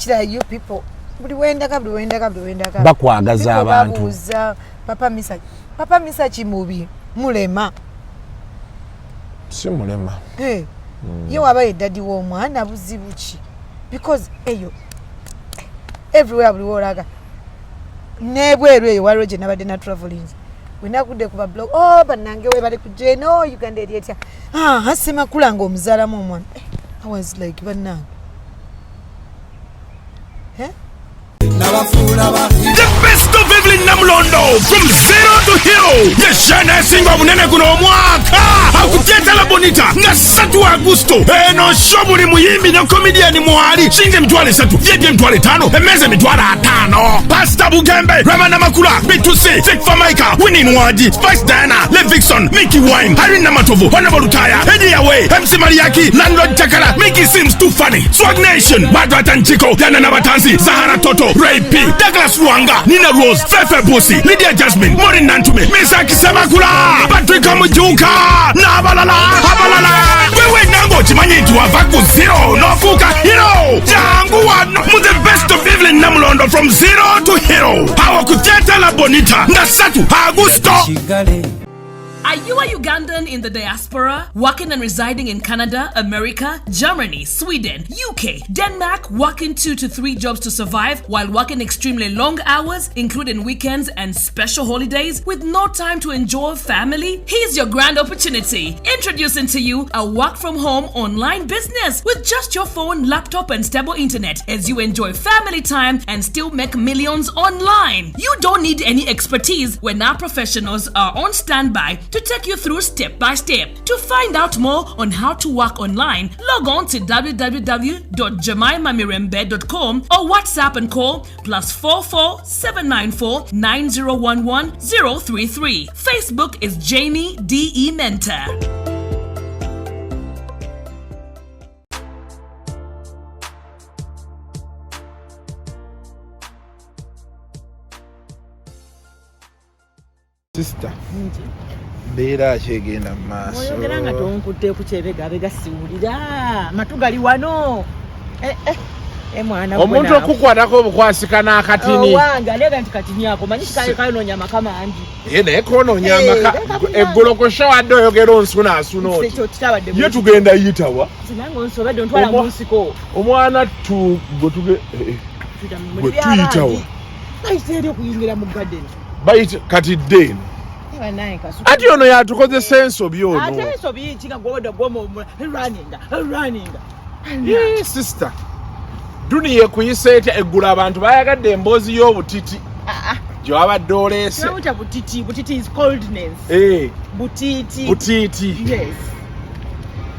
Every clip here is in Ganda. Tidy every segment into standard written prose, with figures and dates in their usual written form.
Nekirala, you people, buli wendaga, buli wendaga, buli wendaga Bakwagaza people abantu. Babuuza papa misa, papa misa kimubi mulema. Si mulema. Eh, ye waba ye daddy w'omwana, buzibu ki? Because eyo everywhere, buli wolaga nebweru eyo, waliwo gye nabadde na travelings, wenakudde ku bablog, oh bannange, we bali kujja eno Uganda eri etya? Ah, Semakula nga omuzaalamu omwana. Eh, I was like, bannange. Eh? The best of Evelyn Namulondo, from zero to hero, yeshana esinga obunene guno omwaka akuteeta La Bonita nga 3 Agusto. Eno show buli muyimbi ne comedian mwali shinga 30,000, vyebye 50,000, emmeeza 50,000. Pastor Bugembe, Ramana Makula, B2C, Fik Fameica, Winnie Nwagi, Spice Diana, Levixone, Mickey Wine, Irene Namatovu, Honorable Lutaya, Eddie Away, MC Mariaki, Landlord Chakara, Mickey Sims Too Funny, Swag Nation, Badratan Chico, Diana Nabatanzi, Zahara Toto, Ray P, Douglas Luanga, Nina Rose, Fefe Busi, Lydia Jasmine, Maureen Nantume, Misaki Semakula, Patrick Mujuka, n'abalala, abalala. Wewe nange okimanyi nti wava ku zero n'ofuuka hero. Jangu wano mu the best of Evelyn Namulondo, from zero to hero. Awo ku Theatre La Bonita nga 3 Agusto. Are you a Ugandan in the diaspora, working and residing in Canada, America, Germany, Sweden, UK, Denmark, working 2 to 3 jobs to survive while working extremely long hours, including weekends and special holidays, with no time to enjoy family? Here's your grand opportunity. Introducing to you a work from home online business with just your phone, laptop, and stable internet as you enjoy family time and still make millions online. You don't need any expertise when our professionals are on standby to take you through step by step. To find out more on how to work online, log on to www.jemimamirembe.com or WhatsApp and call +44 794 9011 033. Facebook is Jamie D.E. Mentor. Sister, mbeera akyegenda mu maaso. Oyogera nga tonkutte ku kyebegabega, siwulira, amatu gali wano. Eh, eh, eh, mwana gwe. Omuntu naawe. Okukwatako obukwasika n'akatini. Owange alega nti katini ako manyi kayonoonya amaka mangi. Ye naye konoonya Eh, amaka. leka kunange. Eggulo ku show adde oyogera onsunaasuna oti. Ekyo kitabadde. Ye tugenda yitawa. Nange onsobedde, ontwala mu nsiko. Omwana tu gwe tuge gwe tuyitawa. Bayita eri okuyingira mu garden. Bayita kati dde eno. Banaye kasu. Ati ono yatukozesa ensobi ono. Ate ensobi ki nga gwobadde gwomu runninga runninga? Yee, sister, duniya ekuyisa etya? Eggulo abantu bayagadde emboozi y'obutiti gye wabadde oleese. Tebamuyita butiti. Butiti is coldness. Eh, butiti. Butiti. Yes.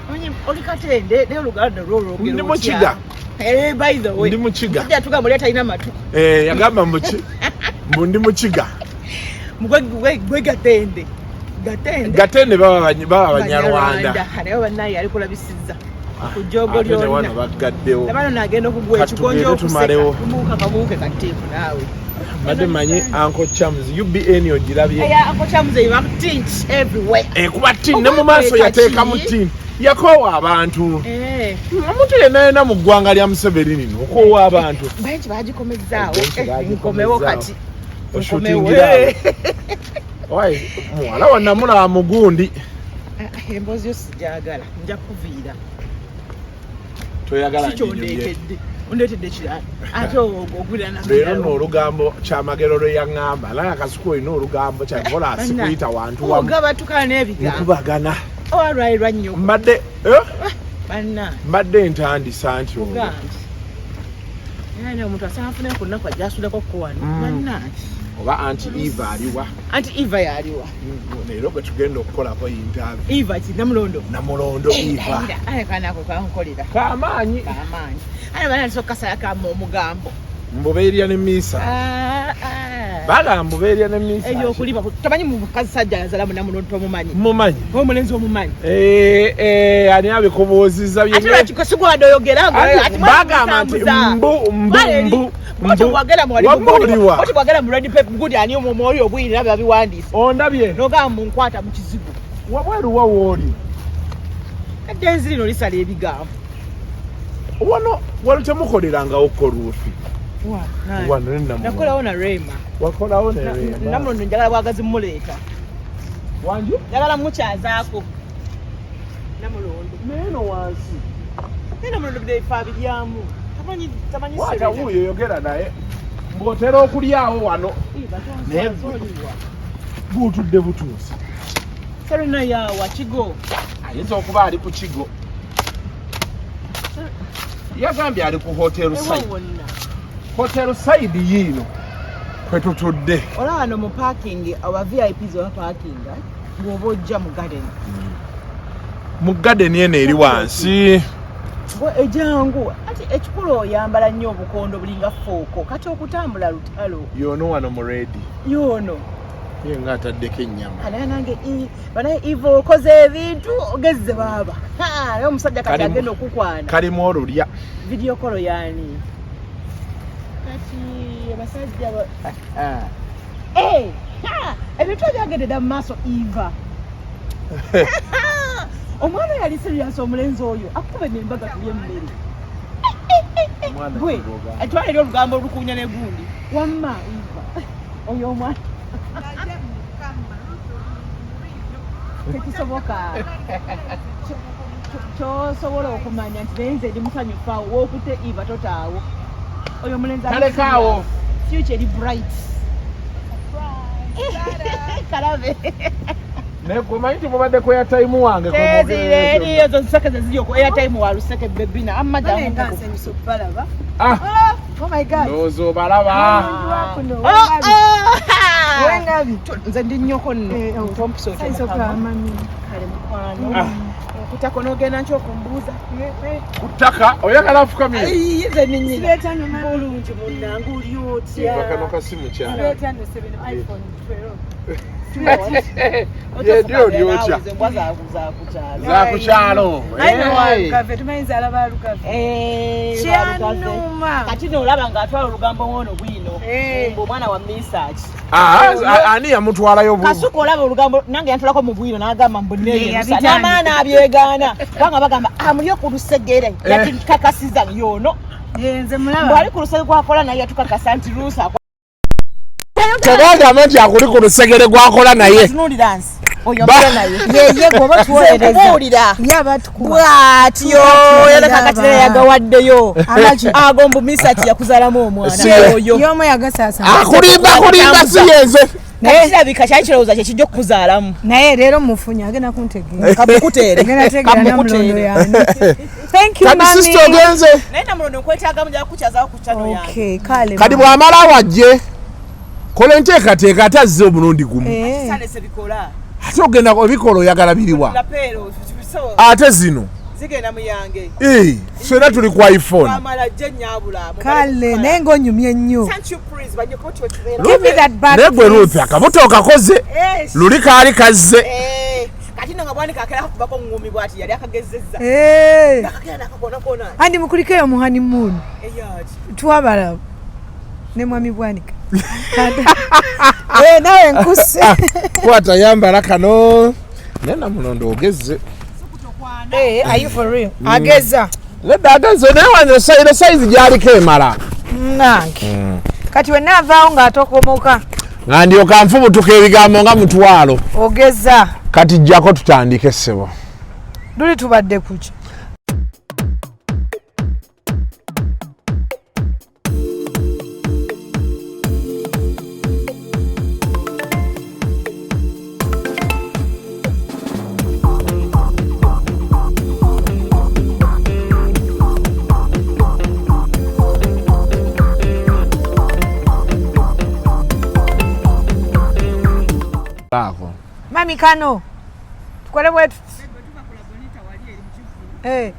Omanyi oli katende naye oluganda lwolwogera. Ndi mukiga. Eh, by the way, Ndi mukiga. Musajja tugamba oli atalina matu. Eh, yagamba muki mbu ndi mukiga. Gwe gatende, gatende. Gatende baba banyarwanda. Naye bannaye ali kulabisizza ku jjoogo. Ate ne wano lyonna baggaddewo. Labano nagenda okugwa Kati ekigonja. tugende tumalewo. Okuseka tumuuka kabuuke kateepu naawe. Mbadde manyi Uncle Chams UBN ogirabye. Eya Uncle Chams eba tint everywhere. Ekuba tint ne mu maaso. Oba yateekamu ki? Tint yakoowa abantu. Eh, omuntu yenna yenna mu ggwanga lya Museveni lino okoowa abantu. Bench bagikomezaawo. Bench Eh, bagikomezaawo. nkomewo kati. Oshutingirawo. Oi, muwala wanamulaba mugundi. Ah, emboozi yo sijagala, nja kuviira. Toyagala Si njinyumye. kyondeetedde, ondeetedde kirala ate ogulira. Leero nno olugambo Kyamagero lwe yaŋŋamba naye akasuku olina olugambo kyakola asikuyita wantu wamu. Ogaba tukala n'ebigambo. Nkubagana. Owalwalirwa nnyo. Mbadde eh? Banna. Mbadde ntandisa nti olwo. Ogambye era naye omuntu asanga afune ku nnaku ajja asuleko ko wano. Bannange. Oba anti Eva aliwa? Anti Eva yaliwa? Leero gwe tugenda okukolako interview. Eva ki? Namulondo? Namulondo Eva. Aye kanako kankolera. Kamaanyi. Kamaanyi. Aye bana nsoka kasalakamu omugambo. Mbubeerya ne misa. Ah, ah. Bagamba mbubeerya ne misa. Ebyokulima tomanyi mukazi sajja yazala munamulondo tomumanyi? Mumanyi. Omulenzi omumanyi? Eh, eh, ani abikubuuzizza? Ate lwaki sigwada oyogera? Ate bagamba nti mbu mbu mbu mbu. Wabba oliwa? Oti bwagera mu red paper gudi ani omwoyo obwirira babiwandiise. Ondabye. Nogamba munkwata mu kizigo. Wabweru wa wooli? Eddenzi lino lisala ebigambo. Wano wano temukolerangawo ko Ruth? Wano ne Namulondo. Nakolawo na Rema. Wakolawo ne Rema. Namulondo njagala bwagazi muleeta. Wangi? Njagala mukyazaako Namulondo. Naye no wansi. Naye Namulondo bino ebifa biryamu tamanyi, tamanyi. Wata Serena. wuuyo yogera naye ng'otera okulyawo wano. Naye Naye buutudde butuusi. Serena yawa kigo. Ayinza okuba ali ku kigo. Yagambye ali ku hotel Ewa side. wonna. Hotel side yiino kwe tutudde. Olaba wano mu parking, aba VIPs oba parkinga ng'oba ojja mu garden. Mu garden eno eri wansi. Gwe ejangu ati ekikulu oyambala nnyo obukondo bulinga fooko, kati okutambula lutalo. Yono wano mu redi. Yoono. Ye nga ataddeko ennyama. Anaye nange banaye Ivo okoze ebintu ogezze baaba. Ha, naye omusajja kati agenda okukwana. Kalimu olulya. Video call yani kati abasajja Eh, ha, ebintu ebyagendera mu maaso Eva. Omwana yali serious, omulenzi oyo akuba nembaga tulya emmere. Omwana Gwe kiboga. etwala eri olugambo olukunya negundi wamma Eva oyo omwana tekisoboka. Kyosobola okumanya nti naye nze ndi musanyufu awo wookute Eva totaawo oyo omulenzi ali Talekaawo. serious. Future eri bright kalabe. Naye kumanyi nti mubadde ku airtime wange kwe mwogerera Tezireri ekyo. ezo nseke zeziri ku airtime wa luseke bebina amma Bane nga jangu. nsanyusa okubalaba. Ah, Oh my God. ndowooza obalaba. Wakuno. Oh, oh! Wengabi. Nze ndi nnyoko nno. Eh, oh. Tompisa otyo Sanyusa mukama. okulaba mami. Kale mukwano. Ah. Okutako n'ogenda nki okumbuuza? Ku ttaka oyagala afukamire. Ayi, nze ninnyina. Sibeeta nno mami. Bulungi munnange, oli otya? Eva kano kasimu kyange. Sibeeta nno 7 iPhone 12. Ye, oli otya? Nze mbwa zakukyalo. Zakukyalo. Ayi Lukave, tumanyi nze Lukave. Eh, Kyanuma. Kati noolaba ng'atwala olugambo ng'ono bwino. Eh. Mbu omwana wa misaki. Ah, ani yamutwalayo Kasuku olaba olugambo nange yantwalako mu bwino n'agamba mbu neeyerusa yabitandika. n'amaana abyegaana kubanga bagamba amulye ku lusegere yatukakasiza yoono. Eh, nze Mbu mulaba. ali ku lusegere gwakola naye yatukakasa nti Ruusa Tebagamba nti akuli ku lusegere gwakola naye. Tunuulira nsi oyo mbeera naye. Yeye gwe oba tuwolereza. Nkubuulira. Ye abatukuba. Bw'atyo yaleka kati naye yagawaddeyo Amaki. ago mbu misaki yakuzaalamu omwana Si. oyo. Y'omu yagasaasa. Akulimba kulimba si yenze. Naye kirabika kyali kirowooza kye kijja okukuzaalamu. Naye leero mufunye agenda kuntegeera. Kamukuteere. Agenda tegeera Namulondo yani. Thank you Kati mami. sister ogenze. Naye Namulondo nkwetaagamu nja kukukyazaako ku channel yange. Okay, kale. Kati mami. bw'amala wajje kola enteekateeka ate azze omulundi gumu. Eh. Sale bikola. Ate ogenda ebikola oyagala biriwa? Lapero so Ate zino. zigenda mu yange. Eh, ffenna tuli ku iPhone. Amala je nyabula. Kale naye ng'onyumye nnyo. Thank you please banyoko tiwe tubeera. Give me that back. Naye gwe please. Ruth akabuto okakoze. Eh, Luli kaali kazze. eh, kati nno nga bwanika akera kubako ngumi bwati yali akagezezza. Eh. Akakera nakakona kona. Andi mukulikeyo mu honeymoon. Eyati. Twabalaba ne mwami Bwanika. Eh, nawe nkuse. Kwata yambala kano. Naye Namulondo ogezze. Eh, are you for real? Ageza. Nedda agezze naye wano eno sayizi gy'aliko emala. Nange. Kati we naavaawo ng'atokomoka. Nga ndyoka nfubutuka ebigambo nga mutwalo. Ogeza. Kati jjako tutandike ssebo. Luli tubadde kuki? Ako. Mami kano. Tukole bwe tuti. Eh.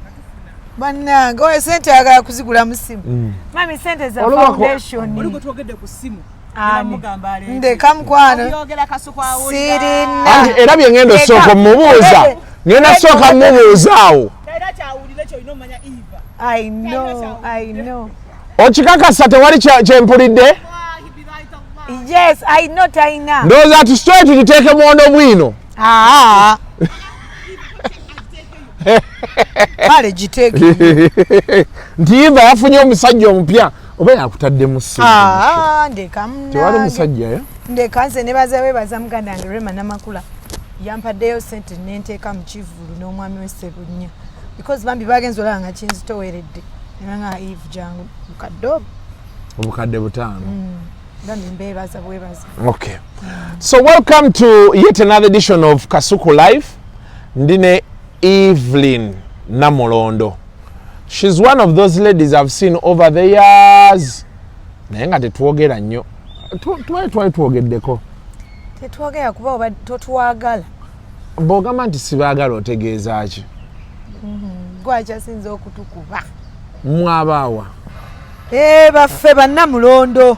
Bannange oyo sente ayagala kuzigula mu ssimu. Mami sente za Olubako- foundation. Oli gwe twogedde ku ssimu. Ani? Mugamba aleete. Ndeka mukwano. Oyogera kasuku awulira. Sirina. Anti era bye ngenda osooka mmubuuza. Ngenda sooka mmubuuza awo. Era kyawulire kyolina omanya Eva. I know, I know. Okikakasa tewali kyempulidde? Yes, I know talina. Ndowooza ati straight tuteeke mwondo bwino. Ah. Kale giteeke. Nti Eva yafunye omusajja omupya oba yakutaddemu ssente? Ah, ndeka Tewali munnange. musajja, eh? Ndeka, nze nebaza, webaza muganda wange Rema Namakula, yampaddeyo sente nenteeka mu kivulu n'omwami we Sebunnya, because bambi bagenza olaba nga kinzitoweredde, nga Eve jangu mukadde obwo. Obukadde 5. Bambi mbeebaza bwebaza. Okay, so welcome to yet another edition of Kasuku Life. Ndine Evelyn Namulondo. She's one of those ladies I've seen over the years, naye nga tetwogera nnyo. Twali twogeddeko. Tetwogera kuba oba totwagala. Bw'ogamba nti sibaagala, otegeeza ki? Gwakyasinza okutukuba. Mwabaawa? Eh, baffe bannamulondo.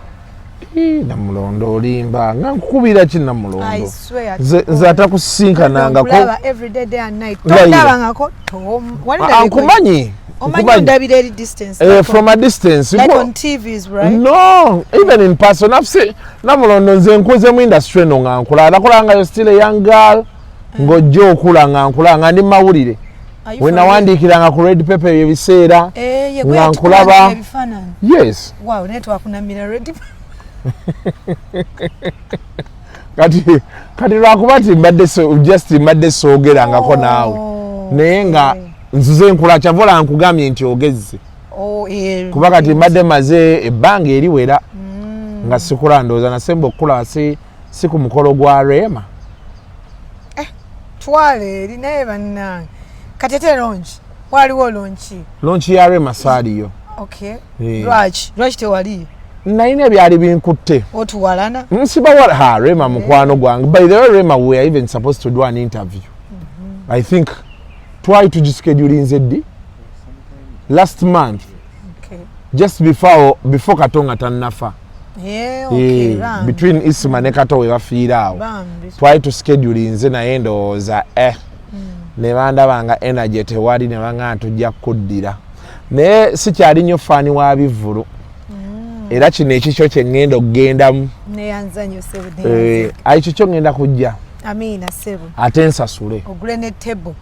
Ii, Namulondo, olimba. Nga nkukubira ki, Namulondo? I swear. Nze atakusisinkanangako. Nkulaba every day, day and night. Layira. Tondabangako. Wali Ah, ndabye. nkumanyi. Omanyi Nkumanyi. ondabira eri distance. Eh, like from a distance. Like on TVs, right? No, even in person. I've seen Namulondo. Nze nkuze mu industry eno nga nkula, nakola nga yo still a young girl, ng'ojja okula nga nkula nga ndi mawulire. Are you We for real? nawandiikiranga ku Red Pepper ebyo ebiseera. Eh, ye Nga gwe nkulaba. yatukulanga ebifaananyi. Yes. Wow, naye twakunamira Red. Kati lwakuba nti mbadde just mbadde soogerangako naawe, Oh, naye nga okay. nzuze nkula. Kyavola nkugambye nti ogezze, Oh, eh, kuba kati mbadde maze ebbanga eriwera nga sikula. Ndowooza nasemba okukula si ku mukolo gwa Rema. Twala eri, naye bannange. Kati ate launch. Waliwo launch. Launch ya Rema saaliyo. Okay. Eh. Lwaki? Lwaki tewaliyo? Nalina ebyali binkutte. Otuwalana? Nsibawala. Ha, Rema mukwano gwange. By the way, Rema, we are even supposed to do an interview. I think twali tugischedulinze ddi, last month, Okay. just before Katonga tannafa. Yeah, okay, Eh, bambi. between Isma ne Kato we bafiira awo. Bambi. Twali tuschedulinze, naye ndowooza ne bandaba nga energy tewali, ne baŋŋamba tujja kuddira. Naye sikyali nnyo fan wa bivvulu, era kino ekikyo kye ŋŋenda okugendamu. Neyanza nnyo ssebo. Eh, Neyanza. ayi, kikyo ŋŋenda kujja. Amiina ssebo. Ate nsasule. Ogule ne table.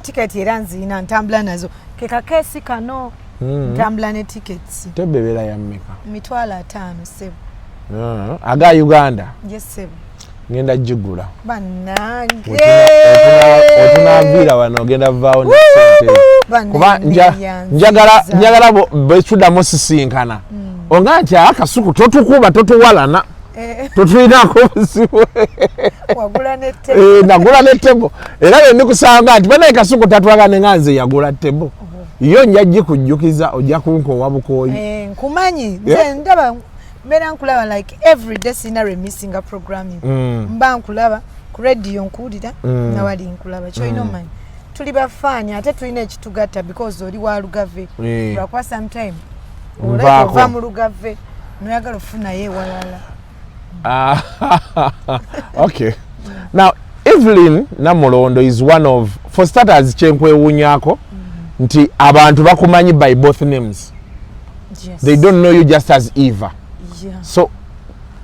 Tiketi era nziina, ntambula nazo. Ke kakeesi kano. Ntambula ne tickets. Tebe ebeera ya mmeka? 50,000 ssebo. Ah, aga Uganda? Ye ssebo. Ŋŋenda gigula. Bannange. Otunaaviira wano ogenda vaawo ne sente, kuba njagala bwetuddamu sisinkana onga nti akasuku totukuba, totuwalana, Eh, totulinako buzibu. Wagula ne table. Eh, nagula ne table, era bwe ndikusanga nti banaye Kasuku tatwagane nga nze yagula table yo, nja gikujjukiza, ojja kunkoowa bukooyi. Eh, nkumanyi nze. Yeah. Ndaba mbeera nkulaba like every day, sina remissinga programming. Mba nkulaba ku radio, nkuwulira, nawali nkulaba. Kyolina omanyi tuli bafaanyi, ate tulina ekitugatta because oli wa Lugave. Eh. Lwakuba sometime Nvaako. ova mu Lugave noyagala ofunayo ewalala. Ah, okay. Now, Evelyn Namulondo is one of, for starters, kyenkwewuunyako nti abantu bakumanyi by both names. Yes. They don't know you just as Eva. Yeah. So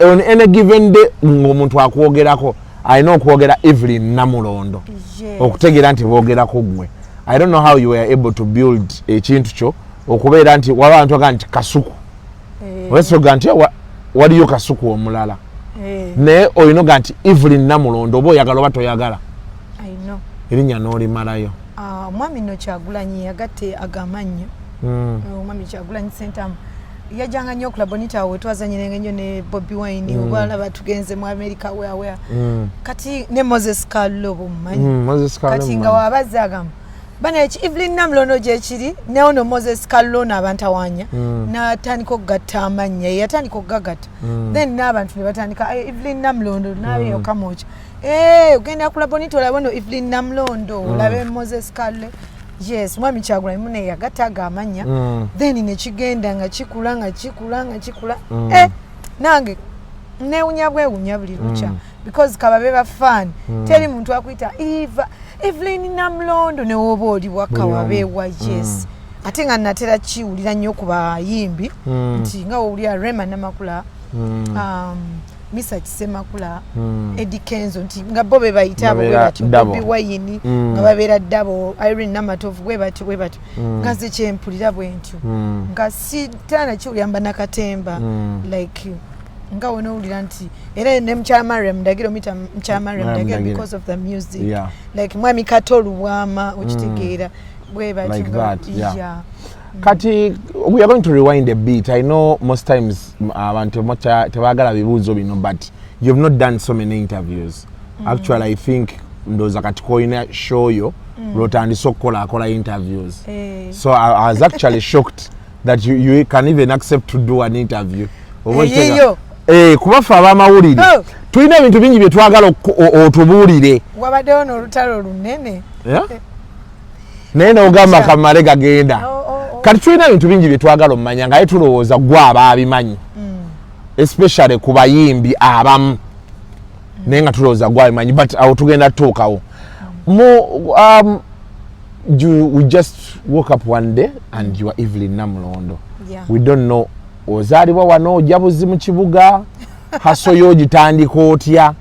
on any given day ng'omuntu akwogerako, alina okwogera Evelyn Namulondo Yes. okutegeera nti boogerako ggwe. I don't know how you were able to build ekintu kyo okubeera nti waba abantu bagaa nti Kasuku, Eh, obesoga nti waliyo Kasuku omulala, eh, naye olina oga nti Evelyn Namulondo, oba oyagala oba toyagala, I know. erinnya n'olimalayo. Ah, omwami nno Kyagulanyi yagatte agamannyo. Omwami Kyagulanyi Sentamu yajjanga nnyo okula Bonita awo wetwazanyiranga nnyo ne Bobi Wine, obalaba tugenze mu America where kati ne Moses Kallo bumumanyi. Moses Kallo Kati nga mumanyi. wabazze agamba bana eki Evelyn Namulondo gyekiri neono Moses Kallo n'abantawanya, n'atandika okugatta amannya. Ye yatandika okugagatta, then n'abantu ne batandika, "Eh, Evelyn Namulondo nabeyo Kamwokya." Eh, ogenda kula Bonita olabe ono Evelyn Namulondo, olabe Moses Kallo. Yes, mwami Kyagulanyi mune yagatta ago amannya, then nekigenda nga kikula nga kikula nga kikula. Eh, nange newunya bwewunya buli lukya, because kababe bafaani, teri muntu akuyita Eva Evelyn Namulondo newoba oli waka. Buli omu. Wabeewa, yes. Ate nga natera kiwulira nnyo ku bayimbi nti nga wowulira Rema Namakula, Misa Kisemakula, Eddie Kenzo, nti nga bo be bayita abo bwe Babeera batyo. double. Bobi Wine nga babeera double, Irene Namatovu bwe batyo bwe batyo, nga nze kyempulira bwe ntyo, nga sitana kiwulira mba nakatemba, like nga wonowulira nti era ne mukyala Mariam Ndagire, omuyita mukyala Mariam Mariam Ndagire Ndagire. because of the music, like mwami Kato Lubwama, okitegeera, bwe batyo. Like that, yeah. Kati we are going to rewind a bit. I know most times abantu tebaagala bibuuzo bino, but you've not done so many interviews. Actually, I think ndowooza kati koyina show yo lwotandise okukola akola interviews. Eh. So I was actually shocked that you can even accept to do an interview. Oba Eyiyo. Eh, kuba ffe abamawulire Oh. tulina ebintu bingi bye twagala otubuulire. Wabaddewo n'olutalo lunene. Yeah? Naye nogamba kamale gagenda. Oh. Kati tulina ebintu bingi bye twagala omumanya, nga ye tulowooza gwe aba abimanyi, especially ku bayimbi abamu, naye nga tulowooza gwe abimanyi, but awo tugenda tutuukawo. Mu we just woke up one day and you are Evelyn Namulondo. We don't know ozaalibwa wano, ojja buzi mu kibuga, hustle yo ogitandika otya?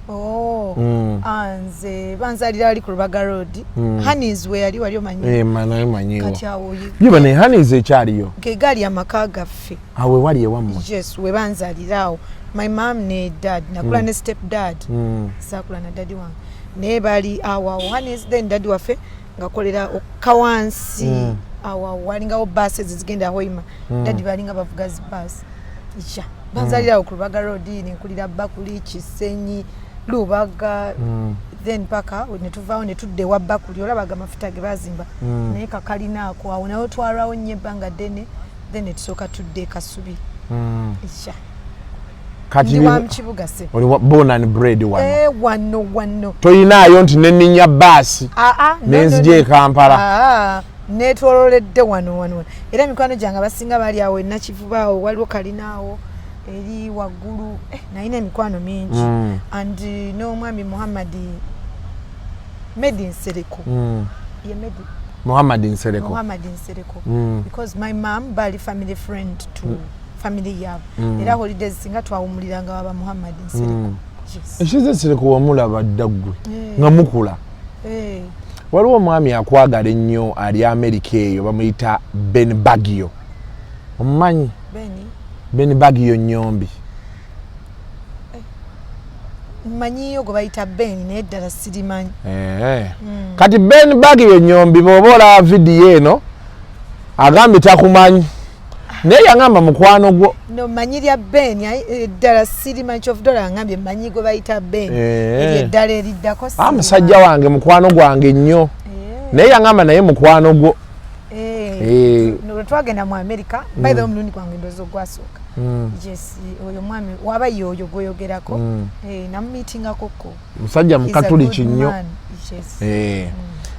Oh, ah, nze banzalira wali ku Lubaga Road, Hanis we yali wali, omanyi. Eh, naye manyiwo. Kati awo Yiba ne Hanis ekyaliyo? Ge gaali amaka gaffe. Awe wali ewammwe? Yes, we banzalira awo, my mom ne dad. Nakula ne step dad, saakula na daddy wange, naye bali awo awo Hanis. Then daddy waffe ngakolera kawansi awo awo, walingawo baasi ezigenda Hoima. Daddy balinga bavuga zi baasi. Ya, banzalira awo ku Lubaga Road, nenkulira Bakuli, Kisenyi, Lubaga, then paka netuvaawo netudda ewa Bakuli, olabaga amafuta ge bazimba, naye kakalinaako awo nawe twalwawo nnyo ebbanga ddene, then netusooka tudda e Kasubi. Ya. Kati Ndi wa mu kibuga se. Oli born and bred wano? Eh, wano wano. Toyinaayo nti nenninya baasi Aa, no, nenzija no, e no. Kampala? Aa, netwololedde wano wano wano, era mikwano gyange abasinga bali awo enakivuba awo, waliwo kalinaawo eri waggulu. Eh, nalina emikwano mingi and n'omwami Muhammadi Medi Nsereko, ye Medi. Muhammad Nsereko. Muhammad Nsereko, because my mom bali family friend to family yaabwe, era holidays singa twawumuliranga waba Muhammad Nsereko. Yes. Ekiza Nsereko wamulaba dda ggwe Eh. nga mukula? Eh, Waliwo omwami akwagala ennyo ali Amerika eyo, bamuyita Ben Bagio, omumanyi? Beni? Ben Bagio Nyombi. Mmanyiyo gwe bayita Ben, naye ddala sirimanyi. Eh. Kati Ben Bagio Nyombi, bw'oba olaba vidiyo eno, agambye takumanyi, naye yangamba mukwano gwo. No, manyi lya Ben, eddala sirimanyi. Kyovudola ngambye manyi gwe bayita Ben. Eh. Eryo eddala eriddako Ah, sirimanyi. musajja wange mukwano gwange nnyo, naye yangamba naye mukwano gwo. Eh. Eh. No, lwe twagenda mu America, by the way, omulundi gwange ndowooza ogwasooka, yes, oyo mwami waba ye oyo gweyogerako, eh, namumiitingakoko. Musajja mukatuliki nnyo. Yes. Eh.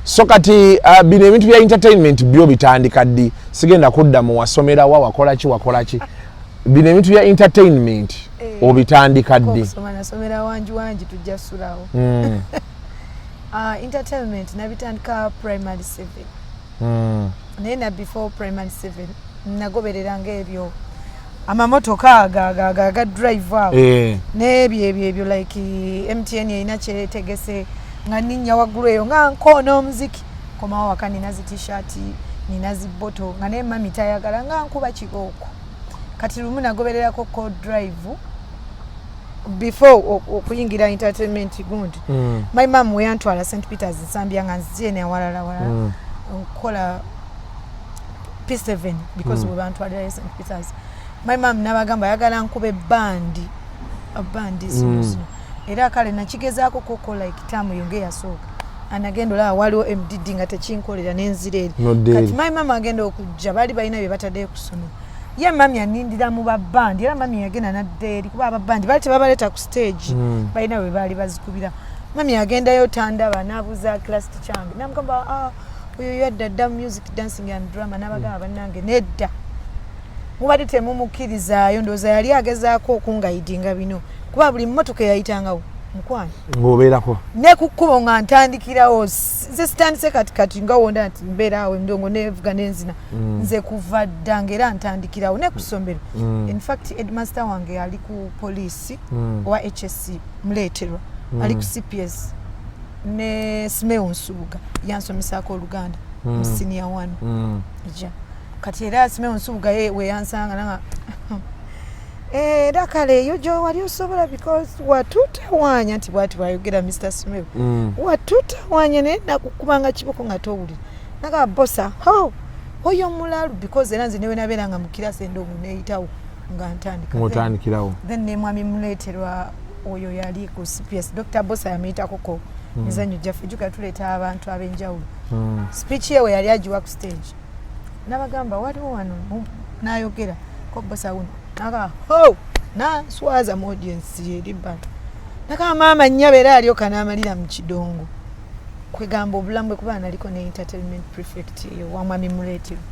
So kati bino ebintu bya entertainment byo bitandika ddi? Sigenda kudda mu wasomera wa, wakola ki, wakola ki. Bino ebintu bya entertainment Eh. obitandika ddi? Okusoma nasomera wangi wangi, tujja sulawo. Entertainment nabitandika primary 7, naye na before primary 7 nagobereranga ebyo amamotoka aga drive ago n'ebyo ebyo ebyo, like MTN erina kyetegese, nga ninnya waggulu eyo nga nkoona omuziki, komawo waka nina zi T-shirt, nina zi bottle, nga naye mami tayagala, nga nkuba kibooko. Kati lumu nagobererako code drive before okuyingira entertainment gundi. My mum weyantwala St Peters Nsambya, nga nziye newalala walala, nkola P7, because we bantwalirayo St Peters, my mum nabagamba ayagala nkuba ebandi bandi zino zino. Era kale nakigezaako koko like taamu yo ngaeyasooka, anagenda olaba waliwo MDD nga tekinkolera, nenzira eri. Nodda eri. Kati my mama agenda okujja, baali balina bye bataddeyo ku ssomero, ye mami anindira mu babandi, era mami yagenda nadda eri kuba ababandi baali tebabaleeta ku stage, balina bwe baali bazikubira. Mami agendayo tandaba, n'abuuza class kyange, namugamba, "Ah, oyo yadda dda music, dancing and drama." N'abagamba, "Bannange, nedda, mubadde temumukkirizaayo." Ndowooza yali agezaako okungayidinga bino, kuba buli mmotoka eyayitangawo Mukwano, Ng'obeerako. Ne ku kkubo nga ntandikirawo. Nze sitandise kati kati nga wonda nti mbeeraawo endongo nevuga nenzina. Nze kuva dda nga era ntandikirawo ne ku ssomero. In fact, headmaster wange ali ku poliisi owa HSC, Muleeterwa, ali ku CPS, ne Simeo Nsubuga yansomesaako Oluganda mu senior one. Ja, kati era Simeo Nsubuga ye weyansanga nanga era kale eyo gyo wali osobola, because watutawaanya nti bwati bwayogera Mr Simeo. Watutawaanya naye nakukubanga kiboko nga towulira. Naga bosa ho oyo mulalu, because era nze newe nabeeranga mu kirasi endongo neyitawo nga ntandika. Ng'otandikirawo. Then ne mwami Muleeterwa oyo yali ku CPS, Dr Bosa yamuyitako mizanyo gyaffe. Jjuka tuleeta abantu ab'enjawulo. Speech ye we yali agiwa ku stage, nabagamba waliwo wano n'ayogera ko Bosa wuno naga ho nanswaza mu audience eri bbala. Nagamba maama nnyaba era alyoka n'amalira mu kidongo. Kwegamba obulamu bwe kuba naliko ne entertainment prefect eyo wa mwami Muleeterwa.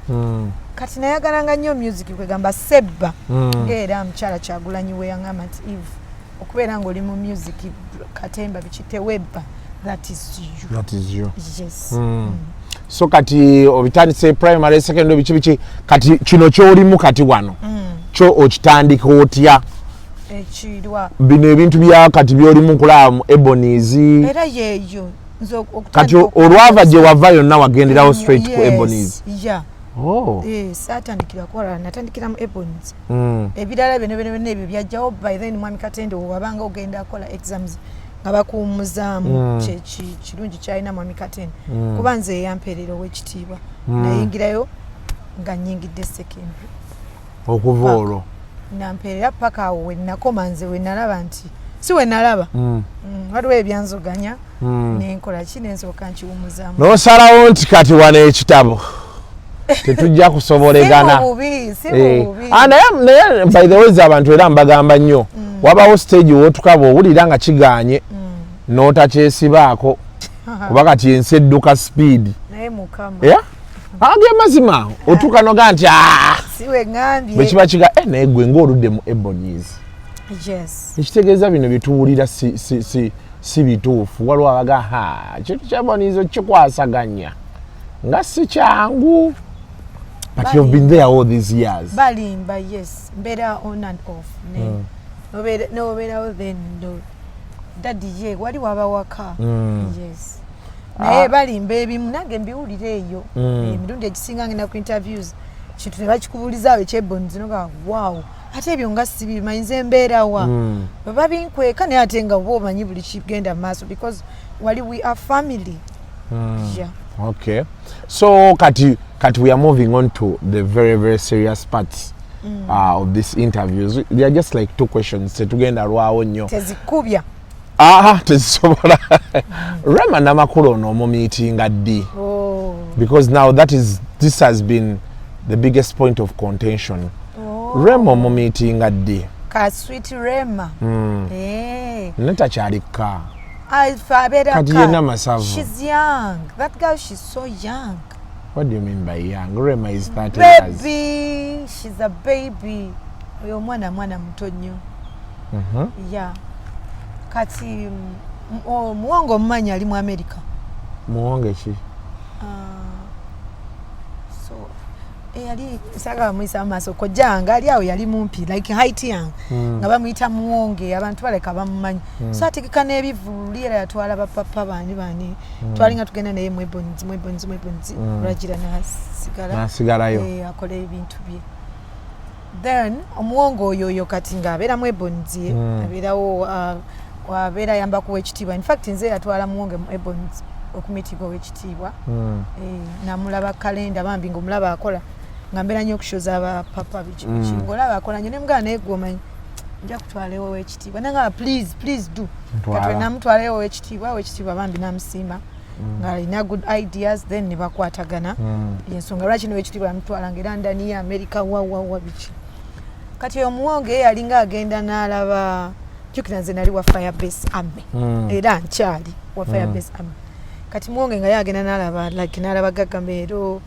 Kati nayagalanga nnyo music, kwegamba sebba. Ngaera mukyala Kyagulanyi we yaŋŋamba nti, "Eve, okubeera ng'oli mu music, katemba, biki, tewebba, that is you." That is you. Yes. So kati obitandise primary, secondary, biki biki. Kati kino kyolimu kati wano, kyo okitandika otya? Ekirwa? Bino ebintu bya kati byolimu kulaba mu Ebonies. Era yeeyo nze Kati olwava gye wava yonna wagenderawo straight ku Ebonies? Yeah. Oh. Eh, saatandikira kuwalala, natandikira mu Ebonies. Ebirala byonna byonna byonna ebyo byajjawo by then. Mwami Katende wabanga ogenda akola exams nga bakuwummuzaamu. Kirungi kyalina mwami Katende, kuba nze eyampeerera ow'ekitiibwa. Nayingirayo nga nyingidde secondary. Okuva Paka. olwo? Nampeerera paka awo wenakoma nze wenalaba nti si wenalaba. Waliwo ebyanzoganya. Nenkola ki, nensooka nkiwumuzaamu. N'osalawo nti kati wano ekitabo tetujja kusobolegana. Si mu bubi, si Eh, mu bubi. ah, naye by the way, abantu era mbagamba nnyo, wabawo stage wotuka bwowulira nga kiganye n'otakyesibaako, kuba kati ensi edduka speed. Naye Mukama. Yeah? Age mazima otuuka noga nti "Ah, si weŋŋambye." Bwe kiba kiga eh, naye gwe ng'oludde mu Ebonies. Yes. Ekitegeeza bino byetuwulira si bituufu. Waliwo abaga ha kintu kya Ebonies okikwasaganya nga si kyangu, but you've been there all these years. Balimba. Yes, mbeera on and off ne nobeerawo then no daddy ye wali waba waka. Yes, naye balimba ebimu, nange mbiwulira eyo. Emirundi egisinga ngenda ku interviews, kintu ne bakikubuulizaawo eky'Ebonies, noga wow, ate ebyo nga sibimanyi, nze mbeerawa? Bwe babinkweka, naye ate nga oba omanyi buli kigenda mu maaso because wali we are family. Yeah. Okay, so kati we are moving on to the very very serious parts of this interviews. They are just like two questions, tetugenda lwawo nnyo. Tezikubya. Aha, tezisobola. Rema Namakula ono omumiitinga ddi? Oh. Because now that is this has been the biggest point of contention. Oh. Rema omumiitinga ddi? Ka sweet Rema. Eh. Ne takyalikka. Ife abeera Kati yenna masavu. She's young. That girl, she's so young. What do you mean by young? Rema is 30 years. Baby, she's a baby. Oyo omwana mwana muto nnyo. Yeah. Kati omuwongo omumanyi ali mu America. Muwonge ki? So yali saagala muyisa mu maaso, kojjange ali awo yali mumpi, like height yange, nga bamuyita Muwonge, abantu baleka bamumanyi. So ategeka n'ebivulu, era yatwala bapapa bani bani. Twalinga tugenda naye mu Ebonies, mu Ebonies, mu Ebonies. Lwagira nasigala. Nasigalayo. Eh, akola ebintu bye. Then omuwongo oyo oyo kati ng'abeera mu Ebonies ye. Abeerawo, abeera ayamba kuwa ekitiibwa. In fact, nze yatwala Muwonge mu Ebonies okumitinga ow'ekitiibwa. Eh, namulaba kalenda bambi ngaomulaba akola, nga mbeera nnyo okushoza abapapa biki biki. Ngaolaba akola nnyo, nemugana naye gwe omanyi nja kutwalayo ow'ekitiibwa, nanga please, please do. Ntwala. Kati namutwalayo ow'ekitiibwa, ow'ekitiibwa bambi namusiima ng'alina good ideas, then ne bakwatagana. Yensonga lwaki nowekitiibwa yamutwala nga era ndaniya America wawawa biki. Kati omuwonge ye yalinga agenda n'alaba, jjukira nze nali wa Firebase Army. Era nkyali wa Firebase Army. Kati muwonge nga ye agenda n'alaba, like n'alaba Gagamero,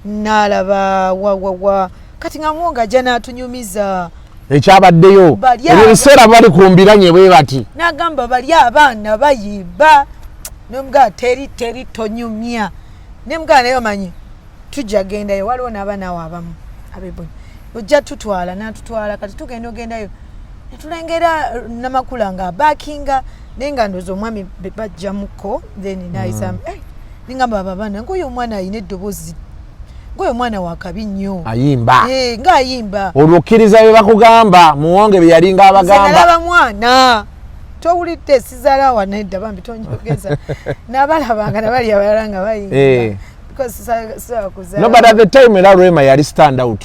n'alaba wawawa. Kati nga muwonge ajja n'atunyumiza Ekyabaddeyo ebyo ebiseera bali ku mbiranye bwe bati. N'agamba bali abaana bayimba, nomugaa teri teri tonyumya, nemugaa naye omanyi tujja gendayo, waliwo n'abaana awo abamu abebonyi ojja tutwala, natutwala. Kati tugenda ogendayo netulengera Namakula nga abakinga, naye nga ndowooza omwami bajjamuko, then nayisa nengamba abo abaana ngaoyo omwana alina eddoboozi, ngaoyo omwana wakabi nnyo. Ayimba. Eh, ng'ayimba. Olwo okkiriza bye bakugamba, Muwonge bye yalinga abagamba? Nalaba mwana, towulidde, sizaala wa nedda, bambi tonjogeza. Nabalabanga nabali abalala nga bayimba because sisobola kuzaala. No, but at the time era Rema yali stand out.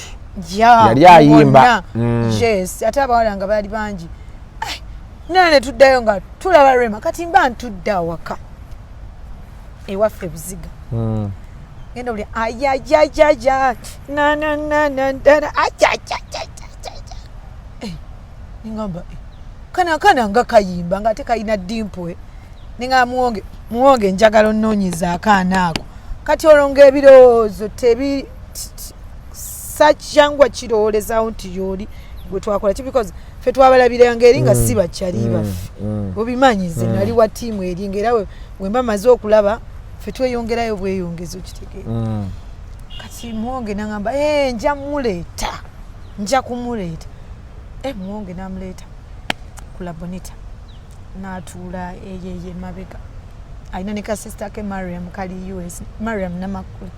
Yali ayimba. Bonna. Yes, ate abawala nga baali bangi. Ai, nana ne tuddayo nga tulaba Rema. Kati mba ntudde awaka ewaffe Buziga, genda oli ayayayaya nanananadana ajajajajaja, ningamba, "Eh, kana kana nga kayimba nga ate kalina dimple." Ninga Muwonge, Muwonge, njagala onnoonyeza akaana ako. Kati olwo ngaebirowoozo tebi sakyangwa kirowoolezaawo nti yooli gwe twakola ki, because ffe twabalabiranga eri nga si bakyali baffe. Obimanyi nze nali wa ttiimu eri, ngaera wemba maze okulaba ffe tweyongerayo bweyongeza, okitegeera? Kati Muwonge nagamba, "Eh, nja muleeta, nja kumuleeta." Muwonge namuleeta ku Labonita, n'atuula eyeye mabega, alina ne kasista ke Mariam kali US, Mariam Namakula.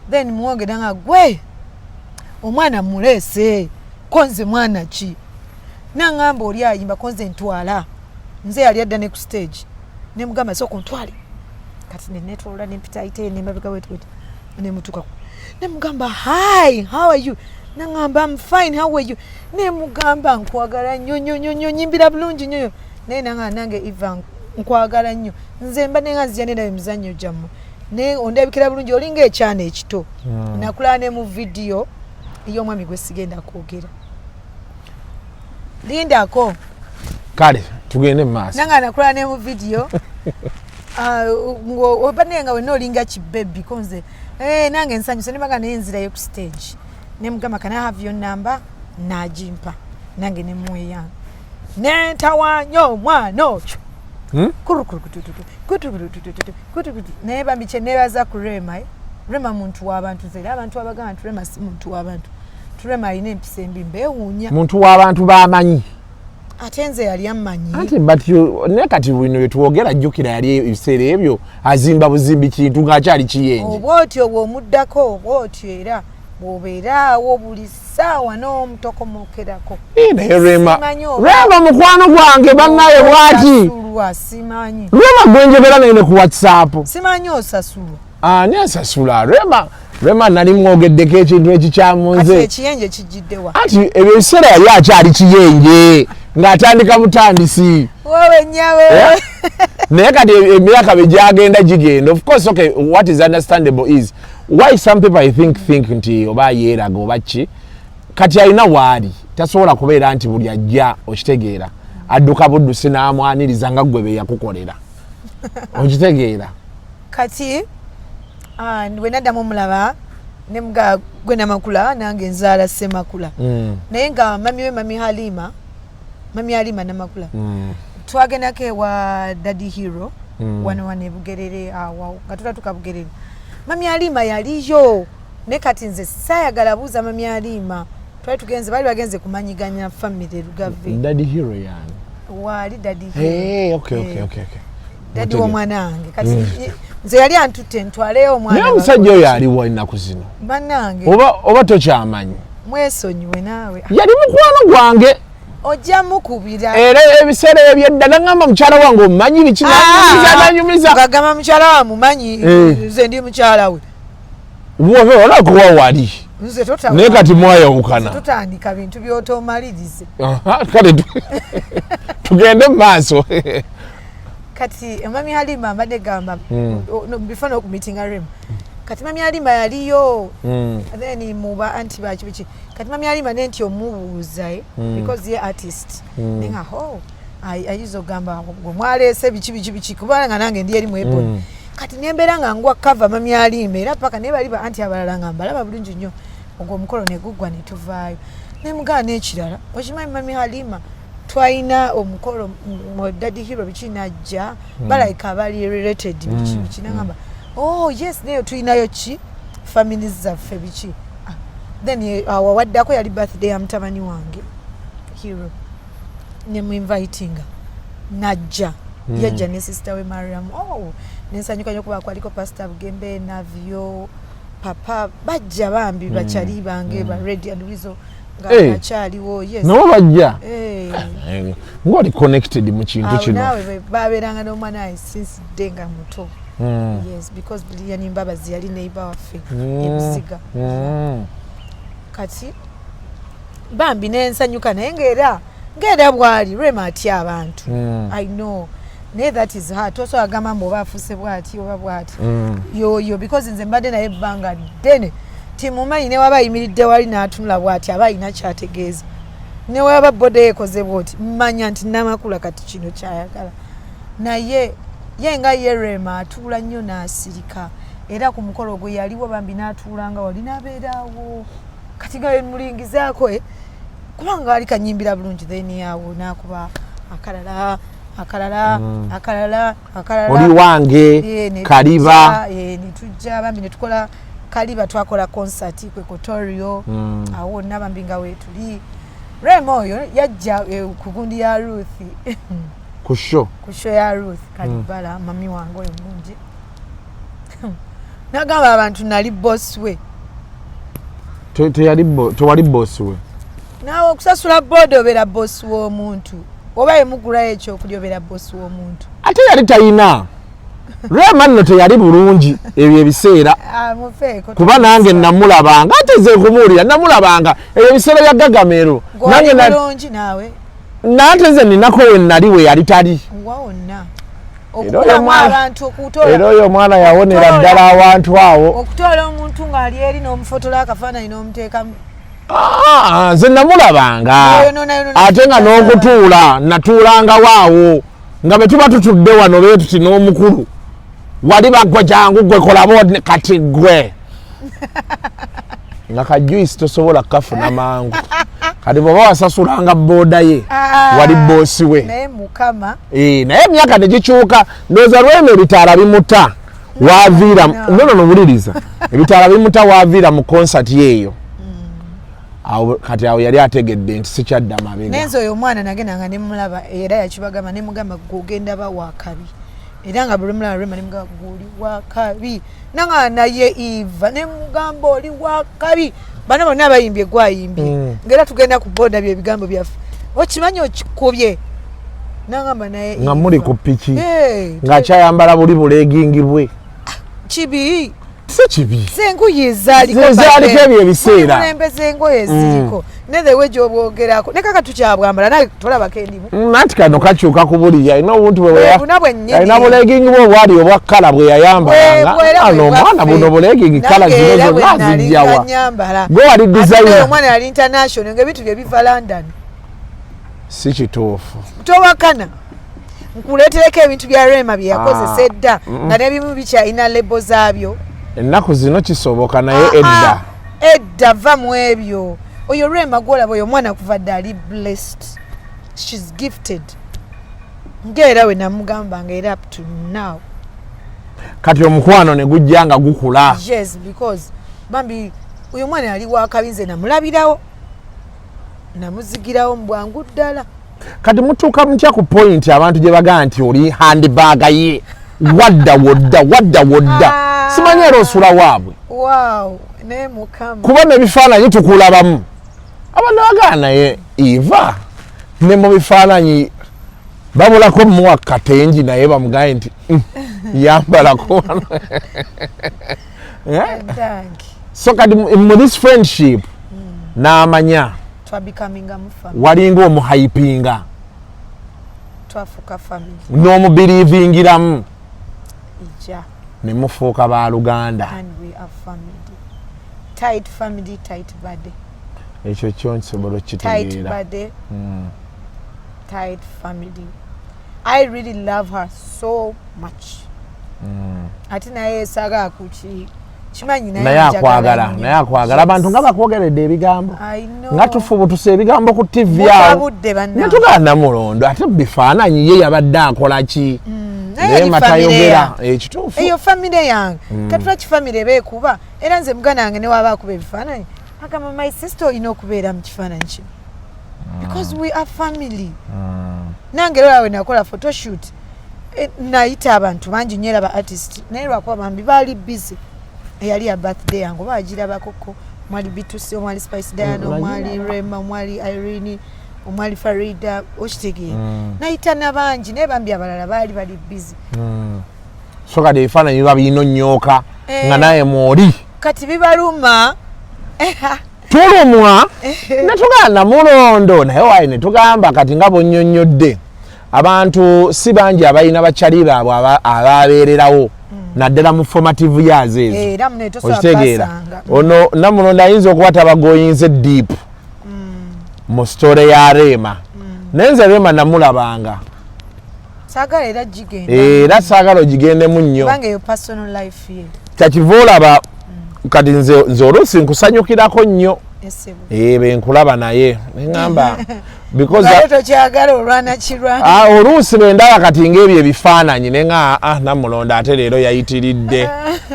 Then Muwonge nanga, "Gwe omwana muleese, ko nze mwana ki?" Naŋŋamba, "Oli ayimba, ko nze ntwala." Nze yali adda ne ku stage, nemugamba, "Sooka ontwale." Kati nenetolola nempitayita nemabega wetwet, nemutuuka, nemugamba, "Hi, how are you?" Naŋŋamba, "I'm fine, how are you?" Nemugamba, "Nkwagala nnyo nnyo nnyo nnyo, nyimbira bulungi nnyo nnyo." Naye nanga, "Nange Eva nkwagala nnyo, nze mba nenga nzija nendaba emizannyo gyammwe, naye ondabikira bulungi, olinga ekyana ekito." Nakulaba ne mu vidiyo ey'omwami gwe sigenda kwogera, lindako. Kale tugende mu maaso. Nanga nakulaba ne mu vidiyo oba naye nga wenna olinga kibebi, ko nze, eh, nange nsanyuse. Nebaga naye nzirayo ku stage, nemugamba, "Can I have your number?" Nagimpa, nange nemuweyange nentawanya omwana okyo. Kurukurukutututu, kutukututututu, kutukutu. Naye bambi kyenebaza ku Rema, eh? Rema muntu w'abantu. Nze era abantu abagamba nti Rema si muntu w'abantu, nti Rema alina empisa embi, mbeewuunya. Muntu w'abantu bamanyi. Ate nze yali ammanyi. Anti but naye kati bino byetwogera, jjukira yali ebiseera ebyo azimba buzimbi kintu ng'akyali kiyenje. Obwotyo bw'omuddako obwotyo, era bw'obeeraawo buli ssaawa n'omutokomokerako. Eh, naye Rema Simanyi oba- Rema mukwano gwange bannaye bwati. Osasulwa, simanyi. Rema gwenjogera naye ne ku WhatsApp. Simanyi osasulwa. Ani asasula Rema? Rema nali mwogeddeko ekintu ekikyamu. Kati nze ekiyenje kijjiddewa? Anti ebyo ebiseera yali akyali kiyenje ng'atandika butandisi. Wowe nnyabo. Eh? Naye kati emyaka bwe gyagenda gigenda, of course, okay, what is understandable is why some people, I think nti oba yeeraga oba ki, kati alina waali tasobola kubeera nti buli ajja, okitegeera, adduka buddusi n'amwaniriza nga ggwe be yakukolera, okitegeera? Kati bwe naddamu omulaba, nemuga, "Gwe Namakula?" Nange nzaala Semakula. Naye nga mami we, mami Halima, mami Halima Namakula, twagendako ewa Daddy Hero wano wano ebugerere awo nga tutatuka Bugerere, mami Halima yaliyo. Naye kati nze saayagala buuza mami Halima, twali tugenze, baali bagenze kumanyiganya family Lugave. Daddy Hero yani? Waali Daddy Hero. Hey, okay. Eh. Okay. Daddy w'omwana wange. Kati nze yali antutte ntwaleyo omwana. Naye omusajja oyo aliwo ennaku zino? Bannange. Oba tokyamanyi? Mwesonyiwe naawe. Yali mukwano gwange. Ojja mukubira. Era ebiseera ebyedda naŋŋamba, "Mukyala wange omumanyi?" Biki, nanyumiza nanyumiza. Ngagamba mukyala wa mumanyi? Eh. Nze ndi mukyala we. Olakuwa wali. Nze tota. Naye kati mwayawukana. Tutandika bintu byotomalirize. Aha, kale tugende mu maaso. Kati mami Halima mbadde gamba before n'okumitinga Rema, kati mami Halima yaliyo. Then muba anti baki biki, kati mami Halima nenti omubuuza, eh, because ye artist, nenga ho ayinza okugamba gwe mwaleese biki biki biki, kubanga nange ndi eri mweponi. Kati nembeera nga ngwa cover mami Halima, era paka naye bali ba anti abalala nga mbalaba bulungi nnyo. Ogwo omukolo ne guggwa ne tuvaayo. Nemugaa n'ekirala, okimanyi mami Halima, twalina omukolo mu Daddy Hero, biki, najja balayika abali related, biki biki. Nagamba, "Oh yes, naye tulinayo ki families zaffe," biki. Ah, then awo waddako yali birthday ya mutabani wange Hero, nemuinvitinga najja. Yajja ne sister we Mariam. Oh, nensanyuka nyo kuba kwaliko Pastor Bugembe, Navio, papa bajja bambi, bakyali bange ba Ready and Wizo nga bakyaliwo, yes. Nabo bajja. Eh. Ng'oli connected mu kintu Awo kino. naawe babeeranga n'omwana wae since day nga muto. Yes, because Lilian Mbabazi yali neighbor waffe ebusiga. Kati bambi nensanyuka, naye ngaera bwali Rema atya abantu. I know, naye that is her. Tosobola gamba mbu oba afuuse bwati oba bwati. Yoyo, because nze mbadde naye ebbanga ddene, timumanyi newaba ayimiridde wali n'atunula bwati aba alina kyategeeza, newaba body yekoze bwoti, mmanya nti Namakula kati kino kyayagala. Naye ye nga ye Rema atuula nnyo n'asirika, era ku mukolo gwe yaliwo bambi n'atuulanga wali n'abeeraawo. Kati nga mulingizaako, eh, kubanga ali kanyimbira bulungi. Then awo n'akuba akalala akalala akalala akalala. Oli wange. Eh, ne Kaliba. Netujja bambi netukola Kaliba, twakola concert ku Equatorio. Awo wonna bambi nga weetuli. Rema oyo yajja ku gundi ya Ruth. Ku show. Ku show ya Ruth Kalibala. Mami wange oyo mulungi, nagamba abantu nali boss we. Tewali boss we. Naawe okusasula booda obeera boss w'omuntu, oba yemugulayo ekyokulya obeera boss w'omuntu. Ate yali talina, Rema nno teyali bulungi ebyo ebiseera. Ah, mufeeko. Kuba nange namulabanga, ate nze nkubuulira, namulabanga ebyo ebiseera bya Gagamero. Gwali bulungi naawe. Nante nze ninako we nali we yali tali. Wa wonna. Era oyo okukulamu abantu okutola. Era oyo omwana yawonera ddala awantu awo. Okutoola omuntu ng'ali eri n'omufotola akafaananyi n'omuteekamu. Ah, nze namulabanga. Oyonoona, ate nga n'okutuula natuulangawo awo nga bwe tuba tutudde wano bwe tuti n'omukulu wali bagwa, jangu gwe kolabo kati gwe nga kajuice tosobola kukafuna mangu. Kati bw'oba wasasulanga booda ye, Ah, wali boss we. Naye Mukama. Eh, naye emyaka tegikyuka, ndowooza Rema ebitaala bimuta waviira. No. Nono nowuliriza, ebitaala bimuta waviira mu concert yeeyo. Awo kati awo yali ategedde nti sikyadda mabega. Naye nze oyo omwana nagendanga nemulaba, era yakibagamba, nemugamba gwe ogenda ba wakabi, era nga buli mulaba Rema nemugamba gwe oli wakabi. Nanga naye Eva nemugamba oli wakabi, bano bonna bayimbye gwayimbye. Ngaera tugenda ku boda, byebigambo byaffe, okimanyi okikubye, nangamba naye nga muli Eva. ku piki. Hey, ng'akyayambala buli bulegging bwe. Kibi. Si kibi. Zengoye zaaliko. Ze zaaliko ebyo ebiseera. Mulembe zengoye ziriko nethewe gyobwogerako ne kaka tukyabwambala naye tolabako endimu. Anti kano kakyuka ku buli alina obuntu bwe Bwe buna bwennyini. Alina bulegging bwe obwali obwa colour bwe yayambalanga. Bwe- Ano omwana buno bulegging colour zino zonna azijjawa? Nyambala. Gwe wali designer. Omwana yali international ngaebintu bye biva London. Si kituufu. Towakana, nkuleetereko ebintu bya Rema bye yakozesa Ah, edda nga n'ebimu bikyalina label zaabyo. Ennaku zino kisoboka, naye Ah, edda. ah, edda va mu ebyo. Oyo Rema gwolaba oyo omwana kuva dda ali blessed, she's gifted, ngaera we namugamba nga era up to now. Kati omukwano ne gujja nga gukula. Yes, because bambi oyo omwana yali wakabi, nze namulabirawo, namuzigirawo mu bwangu ddala. Kati mutuuka mutya ku point abantu gye bagaa nti oli handbag ye, wadda wodda wadda wodda? Ah. Simanyi era osula waabwe. Wow, naye Mukama. Kuba nebifaananyi tukulabamu, abantu bagaa naye Eva ne mu bifaananyi babulako muwa katengi, naye bamugaye nti yambalako wano." Eh? Thank. So kati mu this friendship n'amanya Twabikaminga mu family. Walinga omuhypinga. Twafuuka family. N'omubelievingiramu. Ija. Ne mufuuka baluganda. And we are family, tight family, tight body. Ekyo kyo nsobola Tight okukitegeera. body, tight family. I really love her so much. Ate naye saga kuki Kimanyi Naye akwagala, naye akwagala. Abantu nga bakwogeredde ebigambo, nga tufubutuse ebigambo ku TV awo. Mutabudde bannange. Netugala Namulondo ate bifaananyi ye yabadde akola ki? Naye Naye eri matayogera family. Ekituufu. Eyo famire yange. Katula kifamire beekuba, era nze muganda wange newaaba akuba ebifaananyi agamba, "My sister, olina okubeera mu kifaananyi kino because we are family." Nange era we nakola photoshoot, nayita abantu bangi nnyo era ba artist, naye lwakuba bambi baali busy. Eyali ya birthday yange oba agirabakoko, omwali Bitusi, omwali Spice Diana, omwali Rema, omwali Irene, omwali Farida, okitegeera? Nayita nabangi, naye bambi abalala baali bali busy. So kati ebifaananyi biba birina onnyooka nga naye mwoli. Kati bibaluma. Tulumwa netugamba Namulondo, naye wayi netugamba kati nga bonnyonnyodde, abantu si bangi abalina bakyali baabwe ababeererawo naddala mu formative years ezo. Era muno tosobola Okitegeera? basanga. Ono Namulondo ayinza okuba tabagoyinze deep mu story ya Rema, naye nze Rema namulabanga. Saagala era gigenda. Era saagala ogigendemu nnyo. Kubanga eyo personal life ye. Kyakiva olaba kati nze oluusi nkusanyukirako nnyo. Esebo. Benkulaba naye neŋŋamba because Lwali tokyagala olwana kirwana. Ah, oluusi bwendaba kati ngaebyo ebifaananyi neŋa, ah, Namulondo ate leero yayitiridde.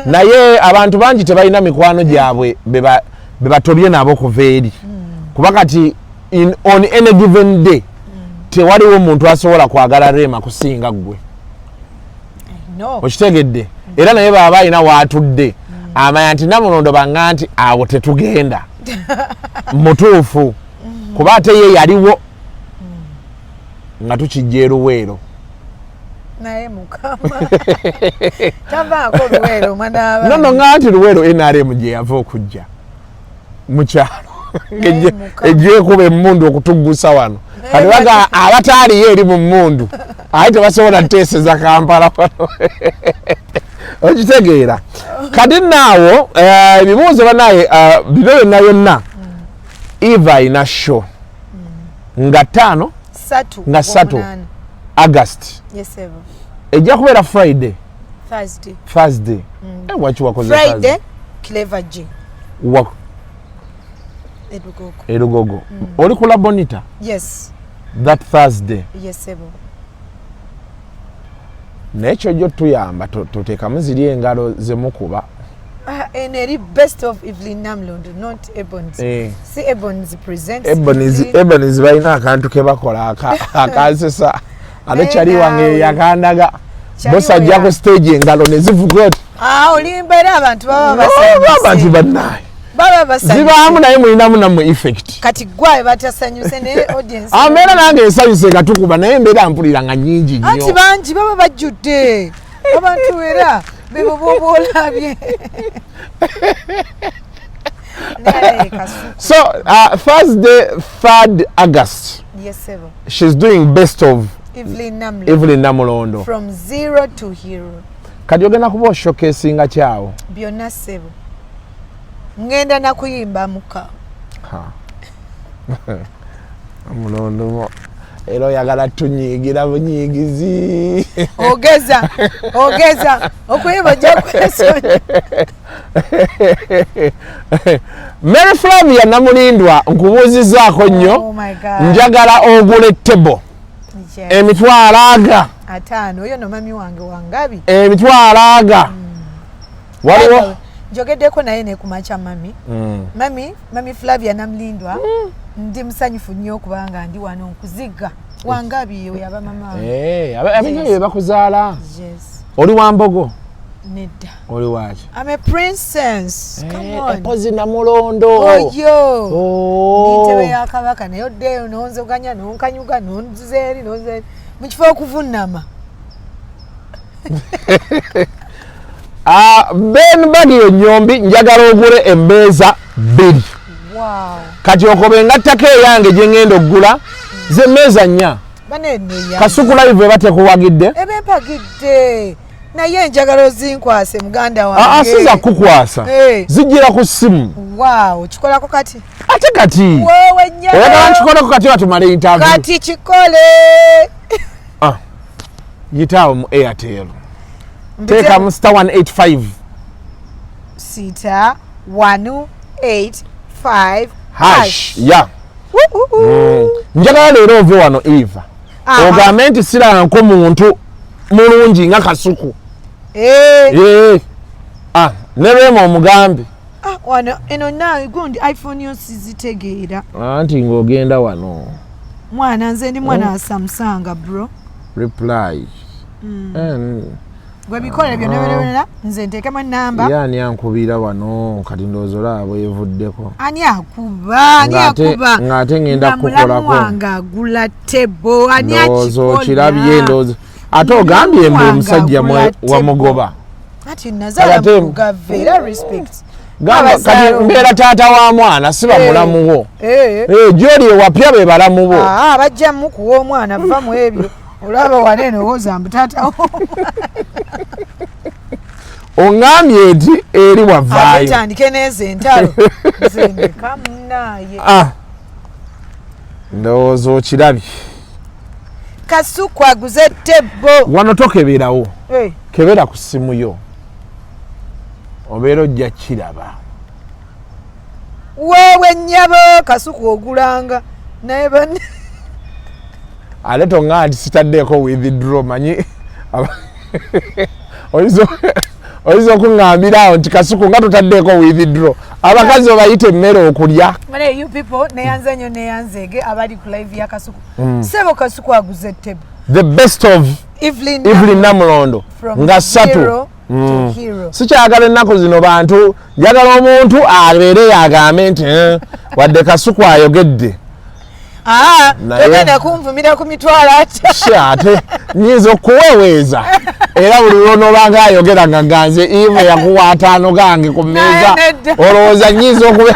Naye abantu bangi tebalina mikwano gyabwe be batobye nabo kuva eri, kuba kati on any given day tewaliwo muntu asobola kwagala Rema kusinga ggwe. No. Okitegedde? Era naye baba alina waatudde amanya nti Namulondo banga nti awo tetugenda mutuufu, kuba ate ye yaliwo nga tukijja eruweero. Naye Mukama, tavaako Luweero omwana. Nono nga nti Luweero NRM gye yava okujja mukyalo. Naye Mukama. Ejja ekuba emmundu okutuggusa wano. Kati baga abataaliyo eri mu mmundu aye tebasobola kuteeseza Kampala wano, okitegeera? Kati naawo ebibuuzo banaye, bino byonna byonna, Eva alina show nga 5 3. Nga 3. August. Yesebo. Ejja kubeera Friday? Thursday. Thursday. Waki wakoze Friday? Thursday? Clever J Edugogo. Erugogo oli kula Bonita? Yes. That Thursday? Yesebo. Naye kyojja otuyamba tuteekamu ziri engalo zemukuba. Ah, eno eri best of Evelyn Namulondo, not Ebons. Si Ebons presents. Ebonies. Evelyn. Ebonies balina akantu ke bakola akansesa ate Naye kyali wange naawe. yakandaga. Kyali Bosa ajja ku stage engalo ne zivuga oti. Ah, olimba, era abantu baba abantu basanyuse. bannaye Baba basanyuse. zibaamu, naye mulinamu nammwe effect. Kati gwawe batasanyuse, naye audience. Ambeera nange ensanyuse nga tukuba, naye embeera mpulira nga nyingi Anti nnyo. bangi baba bajjudde abantu, era bebo boba olabye. Naye Kasuku. So Thursday 3rd August. Yes, sir. She's doing best of Evelyn Namulondo. Evelyn Namulondo. From zero to hero. Kati ogenda kuba oshowcasinga kyawo? Byonna ssebo, ngenda nakuyimba muka. Mulondo, era oyagala tunyiigira bunyiigizi. Ogeza ogeza okuyimba ojja kwesonyi. Mary Flavia Namulindwa, nkubuuzizaako nnyo. Oh my God. Njagala ogule table emitwalo aga 50. Oyo no mami wange wangabi. Emitwalo aga waliwo. Njogeddeko naye nekumakya mami. Mami Flavia Namulindwa, ndi musanyufu nnyo okubanga ndi wano nkuziga. Wangabi oyo aba mama wange. Eh, abengabi be bakuzaala? Yes. Oli wa mbogo? Nedda. Oli waki? I'm a princess. Come on. Epozi Namulondo. Oyo. Oh. Ntebe ya kabaka, naye oddeeyo nonzoganya nonkanyuga nonziza eri nonziza eri mu kifo okuvunama. Ah, Ben Bagiyo Nyombi, njagala ogule emmeeza 2. Wow. Kati okobe engattako eyange gye ŋŋenda okugula zemmeeza 4. Baneneya. Kasuku Live eba tekuwagidde? Eba empagidde, naye njagala ozinkwase muganda Aa, wange. siza kukwasa. Zijjira ku ssimu. Wow, kikolako kati. Ate kati Wewe nnyo. oyagala nkikoleko kati batumale interview? Kati kikole. Ah, yitaawo mu Airtel, teekamu star 185. Sita 1 8 5 hash ya Njagala leero ove wano, Eva, ogambe nti siranko muntu mulungi nga Kasuku. Eh. Ah, ne Rema omugambe. Ah, wano eno na gundi iPhone yo sizitegeera. Anti ng'ogenda wano. Mwana, nze ndi mwana wa Samsung, bro. Reply. Gwe bikole byonna byonna byonna, nze nteekemu enamba. Yani ankubira wano kati, ndowooza olaba bwevuddeko. Ani akuba? Ani akuba? Ng'ate ngenda Nga mulamu kukolako. wange agula table, ani Ndowooza akikola? okirabye, ndowooza ate ogambye mbu Mulamu wange omusajja agula table. wamugoba. Ati nazaala mugave, era respect. Gamba kati Abazaala mbeera taata wa mwana, siba mulamu wo. Eh, gyoli ewapya be balamu bo. Ah, bajja mukuwa omwana, va mu ebyo. Olaba wanene owooza mbu taata. Oŋŋambye nti eri wavaayo. Tandike n'ezo entalo, nze ndeka munaaye. Ah. Ndowooza okirabye. Kasuku aguze table. Wano tokeberawo. Eh, Kebera ku ssimu yo, obeera ojja kiraba. Weewe nnyabo, Kasuku ogulanga naye banne. Ate toŋŋaa nti sitaddeeko withdraw, manyi oyinza okuŋŋambira awo nti Kasuku nga totaddeeko withdraw, abakazi obayita emmere okulya. Male, you people, neyanze nnyo, neyanzeege abali ku live ya Kasuku. Sebo, Kasuku aguze table. The best of Evelyn. Evelyn Namulondo. From Nga ssatu. zero to hero. Sikyagala ennaku zino bantu, njagala omuntu abeere agambe nti, "Eh, wadde Kasuku ayogedde." Ah, togenda kunvumira ku mitwalo ata. Si ate nyinza okuweweeza, era buli lwonoobanga ayogera nga ganze Eve yakuwa 50 gange ku mmeeza. Naye nedda. Olowooza nyinza okube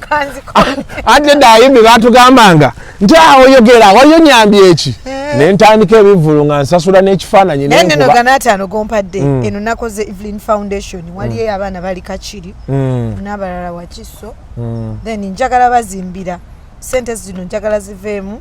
Kanzikole. Ate edda abayimbi batugambanga nti awo oyogera waliyo nyambi eki, ne ntandika ebivvulu nga nsasula n'ekifaananyi Naye neno nenkuba. gana 50 gompadde, eno nakoze Evelyn Foundation. Waliyo abaana bali Kakiri n'abalala Wakiso, then njagala bazimbira sente zino, njagala ziveemu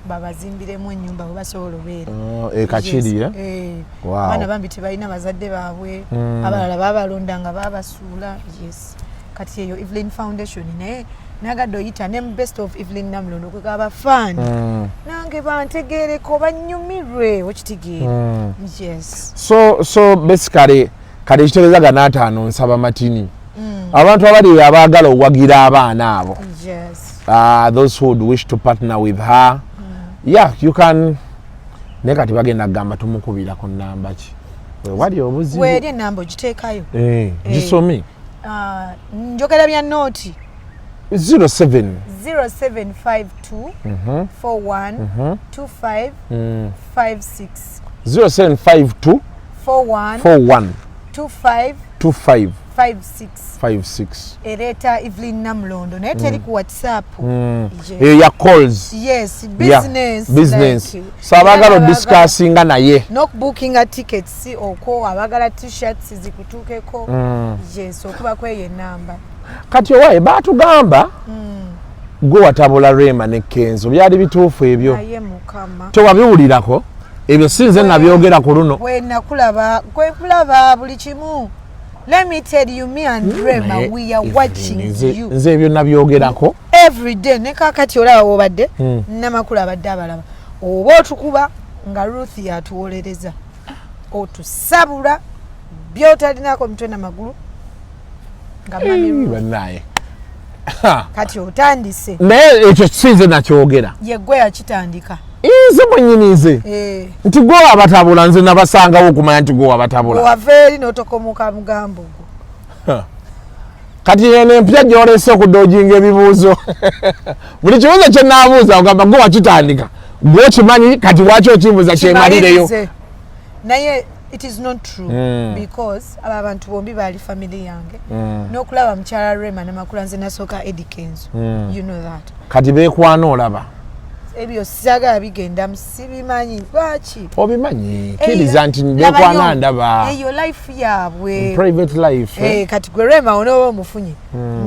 babazimbiremu ennyumba bwe basobola obeera. Oh, e Kakiri, Yes. eh? Eh. Wow. Abaana bambi tebalina bazadde baabwe, abalala babalonda nga babasuula. Yes, kati eyo Evelyn Foundation, naye nagadde oyita ne best of Evelyn Namulondo kwega abafaani nange bantegeereko, banyumirwe, okitegeera? Yes. So basically kati ekitegeeza gana 50 nsaba matini, abantu abali abaagala owagira abaana abo, those who would wish to partner with her, yeah, you can. Naye kati bagenda kugamba tumukubira ku namba ki? Wewali obuzibu. Weeri enamba ogiteekayo. Eh, gisome. Ah, njogera bya nooti. 07 0752 41 25 56. 0752 41 41 25 25 56. 56. Ereeta Evelyn Namulondo, naye teri ku WhatsApp. Yes. Eyo ya calls. Yes. Yeah, Business. Business. Like, So abaagala era odiscussinga naye. N'okubookinga tickets okwo, abagala T-shirts zikutuukeko, yes, okubako eyo enamba. Kati owaye baatugamba gwe watabula Rema ne Kenzo, byali bituufu ebyo? Naye Mukama. Tewabiwulirako ebyo? Si nze nabyogera ku luno. Bwe nakulaba, kwekulaba buli kimu. Let me tell you, me and Rema, Naye, we are watching you nze ebyo nabyogerako. Every day. Ne kakati olaba wobadde namakulu abadde abalaba oba otukuba nga Ruth yatuwolereza, otusabula byotalinako mitwe namagulu nga Mami Ruth. Bannaye. Kati otandise. Naye ekyo si nze nakyogera. Yeggwe yakitandika. Nze mwenyini nze Eh, nti gwe wabatabula, nze nabasangawo okumanya nti gwe wabatabula. Wava eri n'otokomoka mugambo gwo. Kati eno empya gyolese okudodginga ebibuuzo, buli kibuuzo kye naabuuza ogamba gwe wakitandika, gwe okimanyi, kati lwaki okimbuuza? Kyemalireyo. Kimalirize. Naye it is not true, because abo abantu bombi baali family yange. N'okulaba mukyala Rema Namakula, nze nasooka Eddie Kenzo, you know that. Kati beekwana olaba. Ebyo saagala bigendamu, sibimanyi lwaki. Obimanyi, kkiriza nti beekwana, ndaba. Eyo life yaabwe. Private life, eh? Eh, kati gwe Rema onooba omufunye,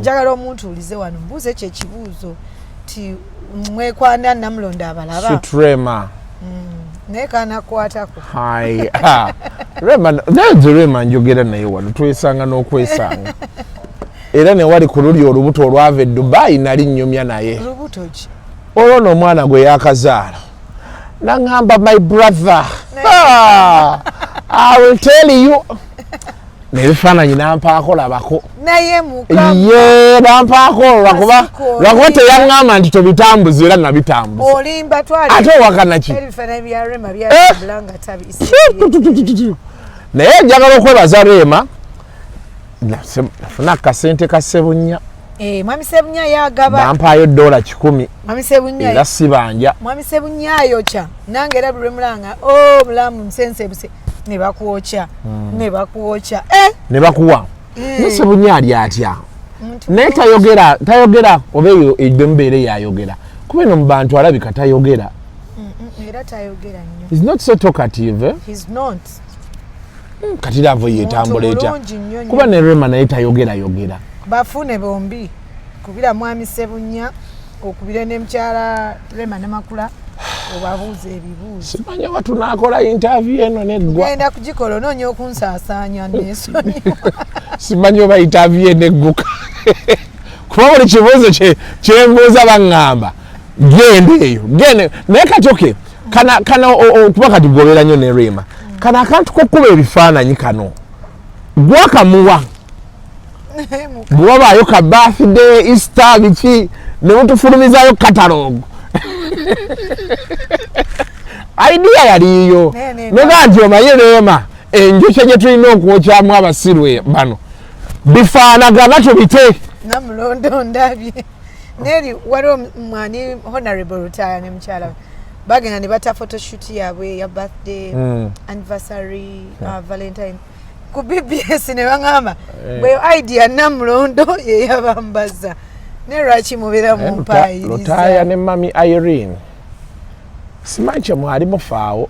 njagala omuntuulize wano mbuuze ekyo ekibuuzo ti mwekwana, Namulonda abalaba. Sweet Rema. Naye kanakwatako. Hi. Ah. Rema, naye nze Rema njogera naye wano twesanga n'okwesanga era newali ku luli olubuto olwava e Dubai nali nnyumya naye. Lubuto ki? Olwo no omwana gwe yakazaala naŋŋamba, "My brother, ah, I will tell you." Nebifaananyi nampaako, labako. Naye mukama. Ye nampaako lwakuba Masiko, lwakuba olimba. Teyaŋŋamba nti tobitambuza, era nabitambuza. Olimba, twali Ate owakana ki? Ebifaananyi bya Rema byatambula nga tabi. Naye njagala okwebaza Rema, nafuna akasente ka Sebunya. Eh, mwami Sebunya yagaba. Bampaayo $100. Mwami Sebunya. Era sibanja. Mwami Sebunya ayokya nange, era buli lwemulanga o mulamu nsensebuse ne bakwokya, ne bakwokya, eh! Ne bakuwa. Eh. Ne Sebunya ali atya? Muntu Naye tayogera, tayogera oba eyo emubeere yayogera, kuba eno mu bantu alabika tayogera. Era tayogera nnyo. Is not so talkative, eh? He's not. Kati love yetambula etya? Mulungi nnyo nnyo. Kuba ne Rema naye tayogera yogera. Bafune bombi, kubira mwami Sebunya, okubire ne mukyala Rema Namakula, obabuuza ebibuuzo. Simanya oba tunaakola interview eno neggwa. Genda kugikola, onoonya okunsaasaanya, nesonyiwa. Simanyi oba interview eno egguka, kuba buli kibuuzo kyembuuza baŋŋamba genda eyo, genda. Naye kati okay, kana kana kuba kati gobeera nnyo ne Rema, kano akantu kokuba ebifaananyi kano gwakamuwa bwe wabaayo ka birthday, Easter, biki, ne mutufulumizaayo catalogue. Idea yaliyo. Noga nti omanyi Rema, enjokya gye tulina okwokyamu abasiru bano bifaanagana, tubite. Namulondo ndabye neri waliwo mwani Honorable Rutaya ne mukyala we bagenda ne bata photoshoot yaabwe ya birthday, anniversary, Valentine ku BBS, ne baŋŋamba bwe idea Namulondo yeyabambaza. Ne lwaki mubeera Lutaaya mumpayiriza? Ne mami Irene, simanyi kye mwali mufaawo,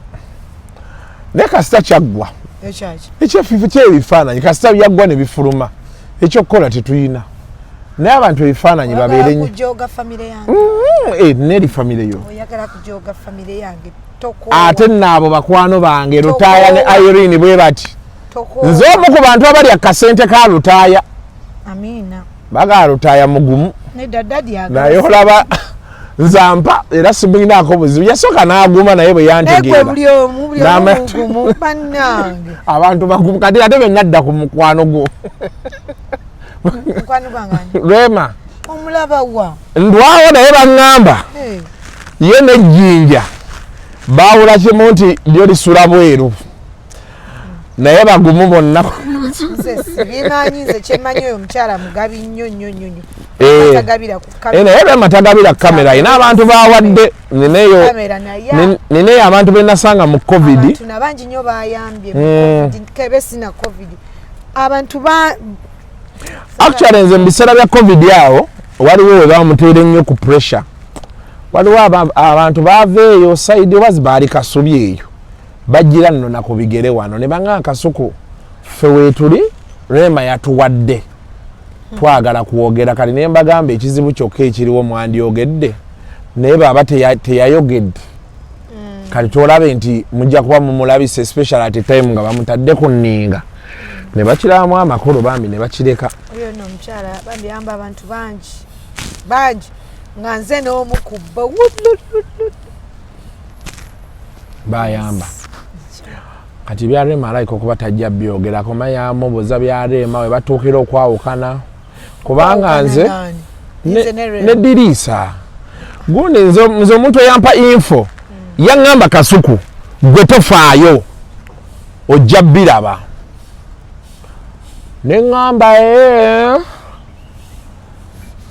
naye kasita kyaggwa. Ekyaki? Ekyefifu kyebifaananyi kasita byaggwa ne bifuluma, ekyokukola tetulina, naye abantu ebifaananyi babeere nnyo. Kujoga famire yange. Eh, neri famire yo. Oyagala kujoga famire yange, tokoowa. Ate nnaabo bakwano bange Lutaaya ne Irene bwe bati. Tokoowa. Nze omu ku bantu abalya kasente ka Lutaaya. Amiina. Bagaa Lutaaya mugumu. Nedda, daddy. Naye olaba nzampa era simulinaako buzibu, yasooka n'aguma, naye bwe Egwe yantegeera buli omu, buli omu mugumu bannange. Abantu bagumu. Kati ate benadda ku mukwano gwo. Mukwano gwange ani? Rema. Omulaba wa? Ndwawo, naye baŋŋamba Eh, ye nejjinja baawula kimu nti lyo lisula bweru, naye bagumu bonna. Nze sibimanyi. Nze kyemmanyi, oyo omukyala mugabi nnyo nnyo nnyo nnyo. Eh. Atagabira ku Eh, kamera. naye Rema tagabira kamera, ayina abantu bawadde. Nineyo Kamera naye nineyo abantu benasanga mu COVID. Abantu nabangi nnyo bayambye mu COVID, kebe sina COVID, abantu ba Actually nze mu biseera bya COVID awo waliwo we bamuteera ennyo ku pressure, waliwo abantu baava eyo side oba baali Kasubi eyo, bajjira nno na ku bigere wano ne baŋŋa, "Kasuku, ffe weetuli, Rema yatuwadde, twagala kwogera." Kati ne mbagamba ekizibu kyokka ekiriwo, mwandyogedde, naye baba teyayogedde. Kati tolabe nti mujja kuba mumulabisa, especially at a time nga bamutadde ku nninga, ne bakirabamu amakulu bambi ne bakireka. Oyo nno omukyala bambi yamba abantu bangi bangi, nga nze n'omu ku bo. Bayamba. Kati bya Rema alayika okuba tajja byogerako, mayamubuuza bya Rema we batuukira okwawukana, kubanga nze Nze ne Rema. Ne diriisa gundi, nze omuntu eyampa info yaŋŋamba, "Kasuku, gwe tofaayo, ojja biraba." Ne ŋŋamba, "Eh."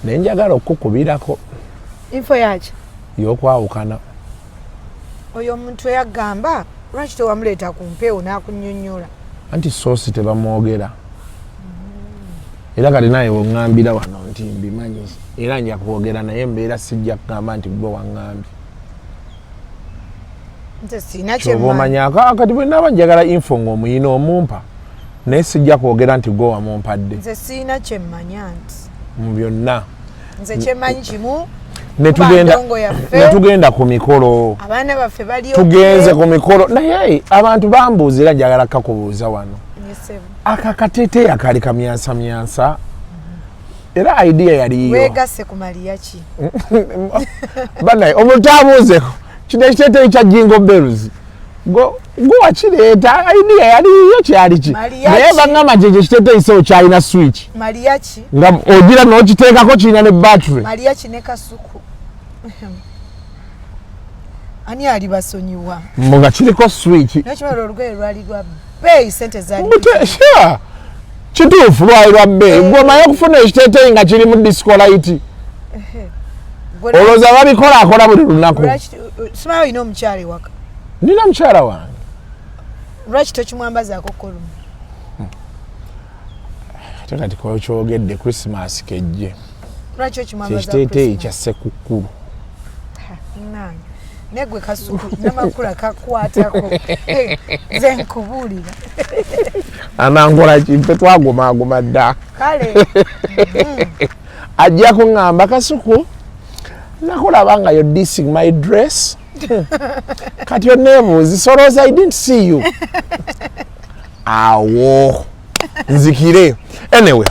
Ne njagala okukubirako. Info yaki? Y'okwawukana. Oyo omuntu eyagamba, lwaki tewamuleeta ku mpeewo n'akunnyonnyola? Anti source tebamwogera, era kati naye weŋŋambira wano nti mbimanyi era nja kwogera, naye mbeera sijja kugamba nti gwe waŋŋambye. Nze siina Kyoba kyemmanyi. omanya kati bwe naaba njagala info ng'omuyina omumpa, naye sijja kwogera nti gwe wamumpadde. Nze siina kyemmanya nti Mu byonna. Nze kyemmanyi kimu. Netugenda ku mikolo, abaana baffe bali tugenze ku mikolo, naye abantu bambuuza, era njagala kakubuuza wano, aka kateeteeyi kali kamyansamyansa, era idea yaliyo? Wegasse ku Mariachi. Banaye, omuntu abuuzeko, kino ekiteeteeyi kya Jingle Bells go wakireeta, idea yaliyo, kyali ki? Naye baŋŋamba nti ekyo ekiteeteeyi sewo kyalina switch Mariachi nga ogira n'okiteekako, kirina ne battery. Mariachi ne Kasuku, ani ali basonyiwa? Nga kiriko switch. Nakimala olugoye lwali lwa bbeeyi, sente zaali Sure. Kituufu, lwali lwa bbeeyi. Gwe omanyi okufuna ekiteeteeyi nga kiri mu disco light, olowooza babikola akola buli lunaku? Simanyi olina omukyala ewaka? Nina mukyala wange. Lwaki tokimwambazaako kolumu? Ate kati kokyogedde, Christmas kejje. Lwaki okimwambaza? Kyekiteeteeyi kya Sekukkulu. Nange negwe Kasuku namakula kakwatako, nze nkubuulira. Anankola kimpe, twagumaaguma dda. Kale. Ajja kuŋŋamba, "Kasuku, nakulaba nga yo dissing my dress, kati oneebuuzi solooza I didn't see you." Awo nzikire. Anyway,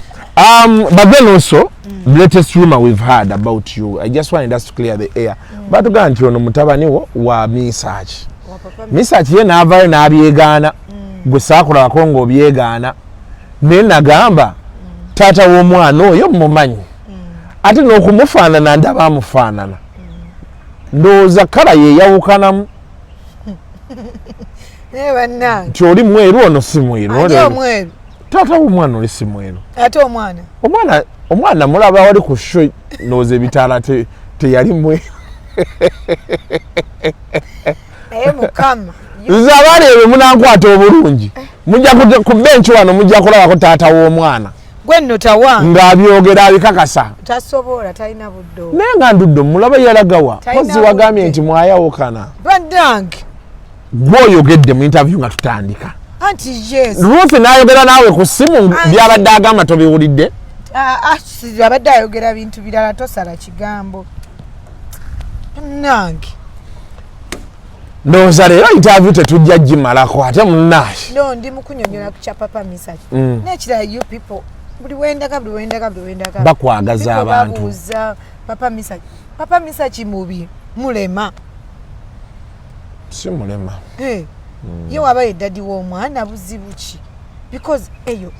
but then also the latest rumor we've heard about you, I just wanted us to clear the air. Batugamba nti ono mutabani wo wa Misaki. Wa papa. Misaki ye n'avaayo n'abyegaana. Gwe saakulabako ng'obyegaana, naye nagamba taata w'omwana oyo mumanyi, ate n'okumufaanana ndaba amufaanana, ndowooza kala yeyawukanamu. Naye bannange. Nti oli mweru, ono si mweru. Ani omweru? Taata w'omwana oli si mweru. Ate omwana? Omwana mulaba wali ku show, ndowooza ebitaala teyali mweru. Naye Mukama. Nze abaana ebyo munankwata obulungi, mujja ku bench wano mujja kulabako taata w'omwana. Gwe nno tawange. Ng'abyogera abikakasa. Tasobola, talina budde. Naye nga ndudde mulaba, yalagawa? Talina Pozi wagambye budde. nti mwayawukana. Bannange. Gweoyogedde mu interview nga tutandika. Anti yes. Ruth n'ayogera naawe ku ssimu. Byabadde agamba tobiwulidde? Ah, ah, abadde ayogera bintu birala, tosala kigambo nange. Ndowooza leero interview tetujja gimalako, ate munaashi. No, ndi mukunyonyola ku kya papa Misaki. Nekirala, you people, buli wendaga, buli wendaga, buli wendaga Bakwagaza people abantu. babuuza papa Misaki, papa Misaki mubi, mulema? Si mulema. Hey, ye waba ye daddy w'omwana, buzibu ki? Because eyo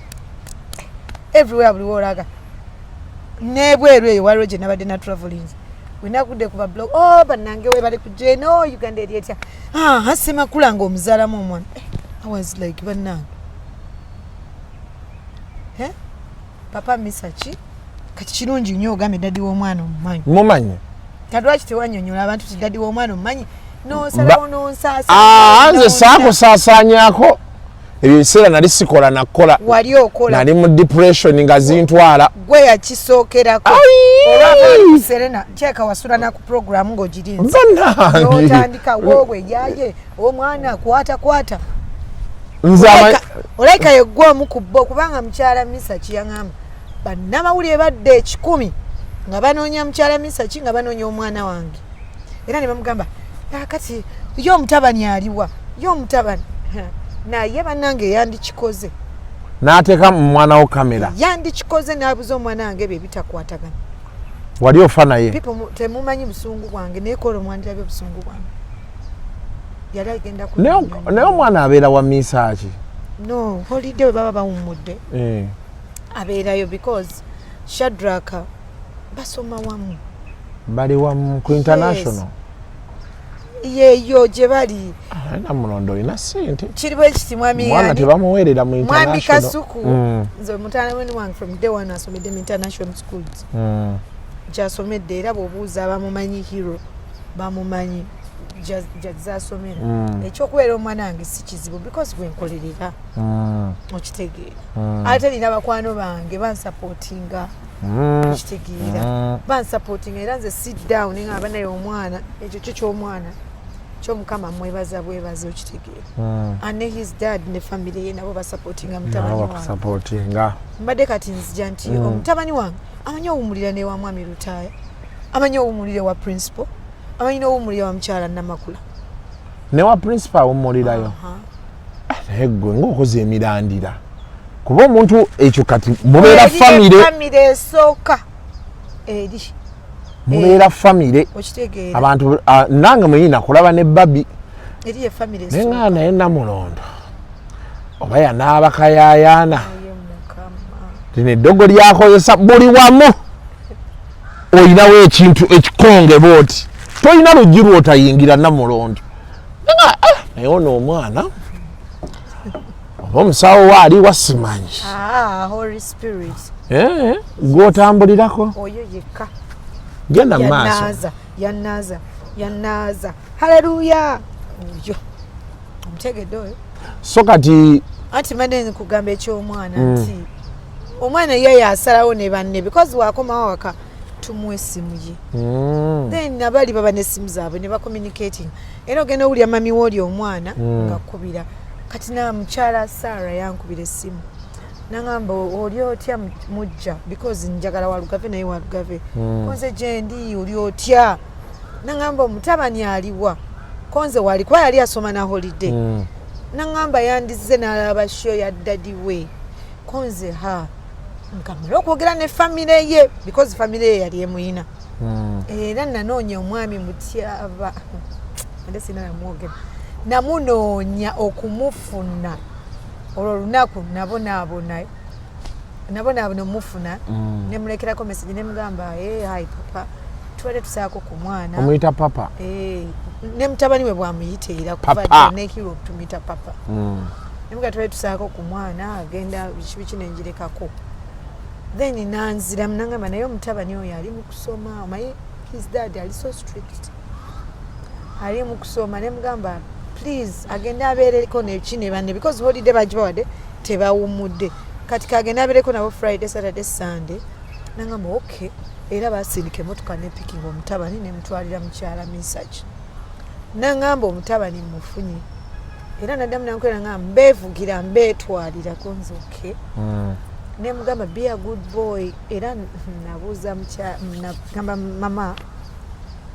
everywhere, buli woolaga nebweru eyo, waliwo gye nabadde na travelings, wenagudde ku bablog, oh bannange, we bali kujja eno Uganda eri etya? Ah, Semakula nga omuzaalamu omwana. Eh, I was like, bannange. Eh? Papa Misaki kati kirungi nnyo ogambye daddy w'omwana omumanyi. Mumanyi. Kati lwaki tewanyonyola abantu ti daddy w'omwana omumanyi, nosalawo nonsaasa? Ah, nze saakusaasaanyako ebyo, ebiseera nali sikola nakukola. Wali okola. Nali mu depression nga zintwala. Gwe yakisookerako. Ai! Olwava Serena kyeka wasula naku programu ng'ogirinze. Bannange. Notandika woobwe yaye omwana kwata kwata. Nze Olayika yeggwa omu ku bo, kubanga mukyala Misaki yaŋŋamba bannamawulire badde 100 nga banoonya mukyala Misaki, nga banoonya omwana wange, era ne bamugamba, "Kakati ye omutabani aliwa? Ye omutabani?" Naye bannange, yandikikoze. N'ateeka mu mwana wo kamera. Yandikikoze n'abuza omwana wange ebyo ebitakwatagana. Wali ofa naye. People temumanyi busungu bwange, naye kola omwandirabye obusungu bwange, yali agenda Naye omwana abeera wa Misaaki? No, holiday we baba bawummudde abeerayo, because Shadraka basoma wamu. Bali wamu ku international? Yeeyo gye bali. Namulondo olina sente. Kiri bwe kiti, mwami. Mwana Yani, tebamuweerera mu mwami international. Kasuku, nze mutabani wange from day one asomedde mu international schools, gyasomedde, era bw'obuuza abamumanyi, hero bamumanyi gyazasomera. Ekyokubeera omwana wange si kizibu because gwenkolerera. Okitegeera? Ate nina bakwano bange bansupportinga. Okitegeera? Bansupportinga, era nze sit down ngamba naye omwana, ekyo kyo kyomwana kyomukama, mwebaza bwebaza. Okitegeera? And ne his dad ne family ye nabo basupportinga mutabani Nabo wange. Bakusupportinga. Mbadde kati nzija nti omutabani wange amanyi owumulira newa mwami Lutaaya. Amanyi owumulire wa principal, amanyi n'owumulire wa mukyala Namakula. Ne wa principal awummulirayo? Naye gwe ng'okoze emirandira, kuba omuntu ekyo kati mubeera famire. Famire esooka eri. Mubeera famire. Okitegeera? Abantu, ah, nange muyina kulaba ne babi. Eri ye famire Naye nga esooka. Naye Namulondo oba yanaaba kayayaana. Aye Mukama. Lino eddogo lyakozesa buli wamu, olinawo ekintu ekikonge bwoti, tolina luggi lwotayingira. Namulondo, ah, naye ono omwana oba omusawo we aliwa simanyi. Ah, Holy Spirit. Eh, gwotambulirako. Oyo yekka. Genda mu maaso. Yanaaza, yanaaza, yanaaza, haleluya! Oyo omutegedde oyo. So kati Anti mbadde nkugamba ekyomwana nti omwana ye yasalawo ne banne, because wakomawo waka tumuwa essimu ye. Then abali baba n'essimu zaabwe ne bacommunicating, era ogenda owulira mami wooli omwana nga kkubira. Kati na mukyala Sara yankubira essimu nagamba, "Oli otya mujja? Because njagala Walugave naye Walugave konze gyendi, oli otya?" Nagamba, "Omutabani aliwa?" Konze wali kuba yali asoma na holiday. Naŋŋamba yandize n'alaba show ya daddy we. Konze ha nkamala okwogera ne famire ye, because famire ye yali emuyina. Era nanoonya omwami Mutyaba, ate sina namwogera, namunoonya okumufuna olwo olunaku nabonaabona, nabonaabona omufuna. Nemulekerako message nemugamba, "Hey, hi papa, tubadde tusaako ku mwana." Omuyita papa? Eh, ne mutabani we bwamuyita era kuva Papa. dda ne Hero tumuyita papa. Nemuga tubadde tusaako ku mwana agenda biki biki, nengirekako. Then nanziramu nangamba, "Naye omutabani oyo ali mu kusoma, omanyi his dad ali so strict, ali mu kusoma." Nemugamba, "Please agende abeereko neki ne banne, because holiday bagibawadde, tebawummudde, kati kagende abeereko nabo Friday, Saturday, Sunday." Nangamba, "Okay." Era basindika emotoka nepikinga omutabani nemutwalira mukyala Misach. Nangamba, "Omutabani mufunye." Era naddamu nankwera nga mbeevugira mbeetwalirako nze, okay. Nemugamba, "Be a good boy." Era nabuuza nagamba mama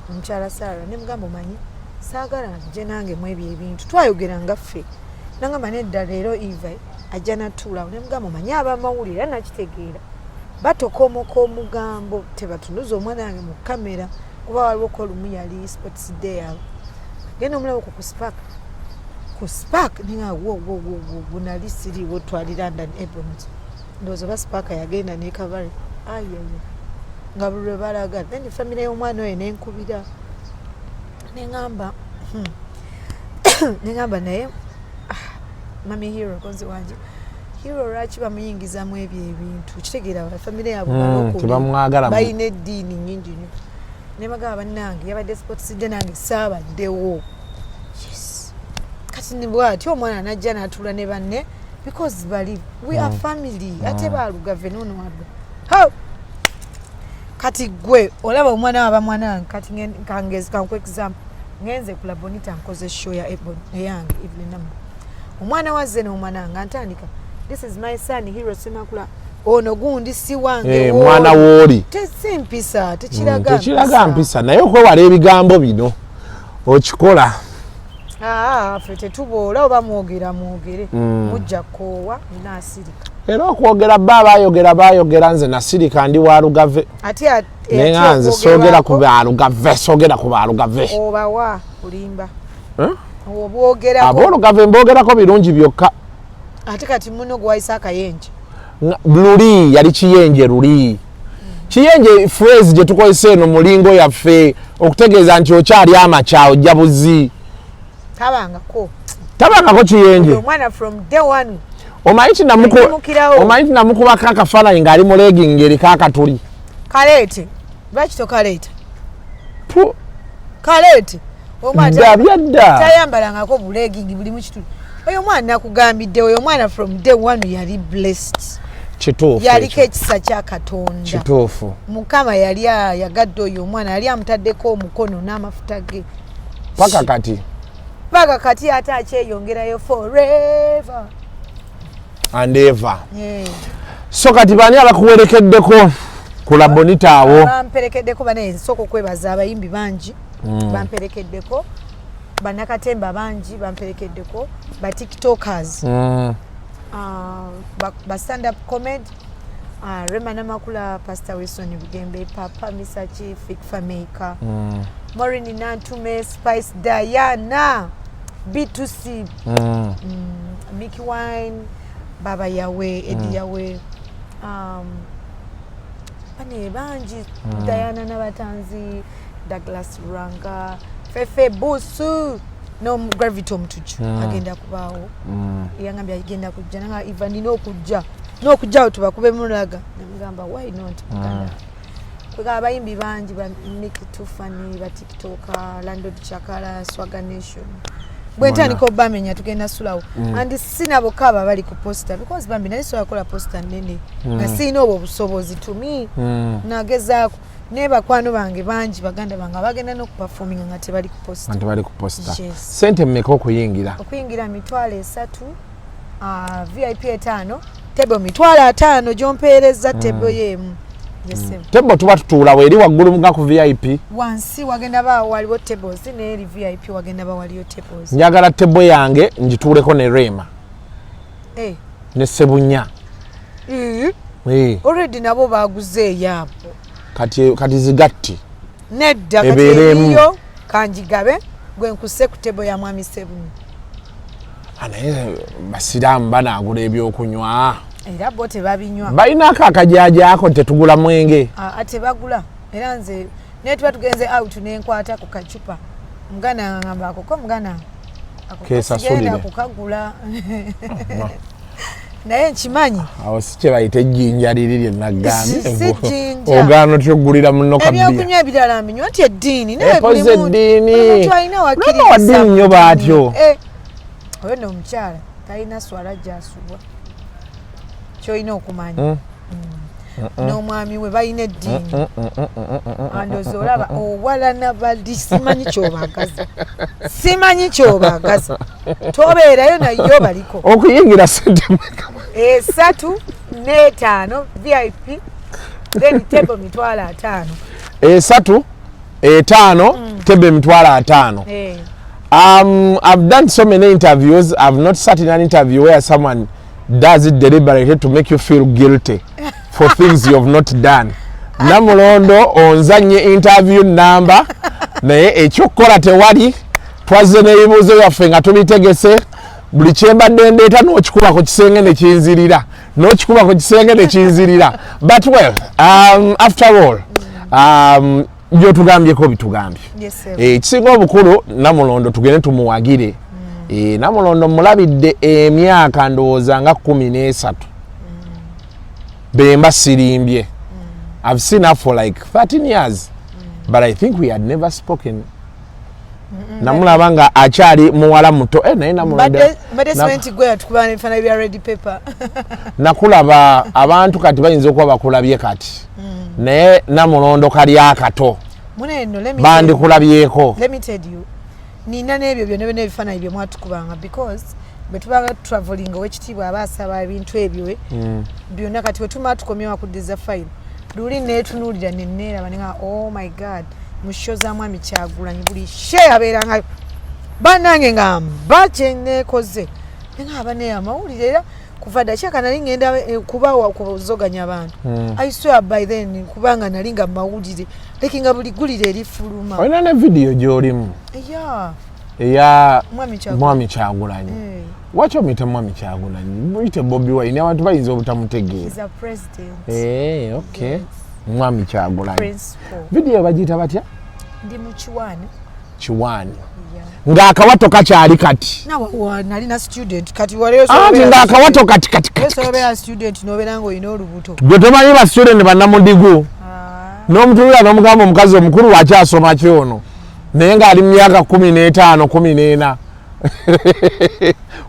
omukyala Sara, nemugamba, "Omanyi saagala nje nange mu ebyo ebintu twayogera nga ffe." Nangamba, "Nedda, leero Eva ajja natuulawo." Nemugamba, "Omanyi abamawulire," era nakitegeera, batokomoka omugambo, tebatunuza omwana wange mu kamera, kuba waliwo ko lumu yali sports day awo, genda omulaba ku Spark, ku Spark ninga wo wo wo wo nali siriwo, twali London Ebonies, ndowooza oba Spark yagenda nekavale ayaya nga buli lwe balaga. Then famire y'omwana oyo nenkubira neŋamba, neŋamba, "Naye ah, mami Hero konzi wanje Hero lwaki bamuyingizamu ebyo ebintu?" Kitegeera famire yaabwe balokole, Tebamwagala balina eddiini nyingi nnyo. Nebagamba, "Bannange, yabadde sports day, nange saabaddewo." Yes, kati ni bwati omwana najja n'atuula ne banne, because bali we are family, ate balugave nono wadde. Ho! Kati gwe olaba omwana waba mwana wange. Kati kangezi kanku example, ngenze ku Labonita, nkoze show ya Ebon eyange Evelyn Namu, omwana wazze n'omwana wange antandika, "This is my son Hero Semakula, ono gundi si wange." Eh, wooli. Mwana wooli. Tesi mpisa, tekiraga. Tekiraga mpisa, naye okwewala ebigambo bino okikola. Aa, ffe tetuboola, oba mwogera mwogere, mujja koowa, naasirika. Era okwogera ba bayogera bayogera, nze nasirika, ndi wa Lugave. Ate Naye nga nze soogera ku balugave, soogera ku balugave. Obawa kulimba. Eh? Obwogerako. Aboolugave mbogerako birungi byokka. Ate kati muno gwayisa akayenje. Luli yali kiyenje, luli kiyenje, phrase gye tukozesa eno mu lingo yaffe okutegeeza nti okyali amakya ojja buzi. Tabangako. Tabangako kiyenje. Omwana from day one. Omanyi ti Yayimukirawo. Omanyi ti namukubako akafaananyi ng'ali mu legging eriko akatuli. Kaleete, lwaki tokaleeta? Pu, Kaleete omwana. Dda byadda. Tayambalangako bulegging buli mukituli. Oyo omwana nakugambidde, oyo omwana from day one yali blessed. Kituufu. Yaliko Ekyo. ekisa kya Katonda. Kituufu. Mukama yali ayagadde oyo omwana, yali amutaddeko omukono n'amafuta ge. Paka kati. Paka kati, ate akyeyongerayo forever. And ever. Yeah. So kati baani abakuwerekeddeko ku Ku La Bonita awo. Bamperekeddeko banaye, nsooka okwebaza abayimbi bangi bamperekeddeko, bannakatemba bangi bamperekeddeko, ba tiktokers, ba stand up comedy, Rema Namakula, Pastor Wilson Bugembe, Papa Misaki, Fik Fameica, Maureen Nantume, Spice Diana, B2C, Mickey Wine, Baba Yawe, Eddie Yawe, bane bangi, Diana Nabatanzi, Douglas Ranga, Fefe Busu, no Gravity Omutuju agenda kubaawo. Yangambye agenda kujja, nanga Eva nina okujja n'okujjawo tubakube mulaga, nemugamba why not, muganda. Kwega abayimbi bangi, ba Mickey Tufani, ba tiktoker, Landlord Chakala, Swaga Nation, bwe ntandika obamenya tugenda sulawo. And sina bokka abo abali ku poster, because bambi nali sobola kukola poster nene nga sirina obwo obusobozi. To me, nagezaako, naye bakwano bange bangi, baganda bange abagenda n'okuperforminga nga tebali ku poster. Nga tebali ku poster. Yes. Sente mmeka okuyingira? Okuyingira 300,000, VIP 5, table 500,000 gyompeereza table yeemu yesebo. Table tuba tutuula weeri waggulu nga ku VIP? Wansi wagenda ba waliwo tables, neeri VIP wagenda ba waliyo tables. Njagala table yange ngituuleko ne Rema ne Sebunya. Already nabo baguze eyaabo. Kati zigatti. Nedda, kati Ebeeremu. eriyo kanjigabe gwe nkuse ku table ya mwami Sebunya. Ah, naye basiraamu banaagula ebyokunywa? Era bo tebabinywa. Balinako akajajaako tetugula mwenge? Ah, tebagula. Era nze naye tuba tugenze out nenkwata ku kacupa, muganda ngamba akoko, muganda ako Keesasulire. sigenda kukagula, naye nkimanyi. Awo si kye bayita ejjinja liri lye nagambye? Si jjinja. Ogaana otya okugulira munno kabiya? Ebyokunywa ebirala mbinywa nti eddiini naye Epoze buli muntu- eddiini. buli muntu alina Rema wa wakkiririza ddiini mu nnyo ddiini. bw'atyo. Eh, oyo nno omukyala talina swala gyasubwa, kyolina okumanya. N'omwami we balina eddiini. Andoza olaba owalana bali, simanyi kyobagaza, simanyi kyobagaza, tobeerayo nayo baliko. Okuyingira sente mmeka? 35 VIP, then table 500,000. 3, 5, table 500,000. Eh. I've done so many interviews. I've not sat in an interview where someone does it deliberately to make you feel guilty for things you have not done. Namulondo onzanye interview number, naye ekyokukola tewali. Twazze n'ebibuuzo byaffe nga tubitegese, buli kyembadde ndeeta n'okikuba ku kisenge ne kinzirira, n'okikuba ku kisenge ne kinzirira. But well, after all, byotugambyeko bitugambye. Yes, sir. Ekisinga obukulu, Namulondo tugende tumuwagire. Namulondo mulabidde emyaka ndowooza nga 13, bemba sirimbye. I've seen her for like 13 years, but I think we had never spoken. Namulaba nga akyali muwala muto, naye Namulondo Mbadde simanyi nti gwe yatukuba n'ebifaananyi bya Red Pepper. Nakulaba abantu kati bayinza okuba bakulabye kati, naye Namulondo kali akato. Munene nno, let me Bandikulabyeko. Let me tell you, nina n'ebyo byonna byonna ebifaananyi bye mwatukubanga, because bwe tubanga traveling, owekitiibwa aba asaba ebintu ebyo, byonna. Kati bwe tumala tukomyewo akuddiza fayiro, luli neetunuulira neneeraba nenga, oh my God, mu show za mwami Kyagulanyi buli she abeerangayo bannange nga mba kyeneekoze nenga abane amawulire. Era kuva ddakyaka nali ngenda, kubawa kuzoganya abantu. I swear, by then kubanga nali nga mawulire leki nga buli gulire erifuluma. Olina ne vidiyo gy'olimu? Ya. Eya. Mwami Kyagulanyi. Mwami Kyagulanyi. Waki omuyita Mwami Kyagulanyi? Muyite Bobi Wine, abantu bayinza obutamutegeera. He's a president. Okay, Mwami Kyagulanyi. Principal. Vidiyo bagiyita batya? Ndi mu kiwaani. Kiwaani. Yeah. Ng'akawato kakyali kati? Nawe nalina student kati waliyo. Anti ng'akawato kati kati kati. Obeera student nobeera ngaolina olubuto. Gwe tomanyi ba student bannamudigu, n'omutunula n'omugamba omukazi omukulu lwaki asoma kyono, naye ng'ali mu myaka 15, 14.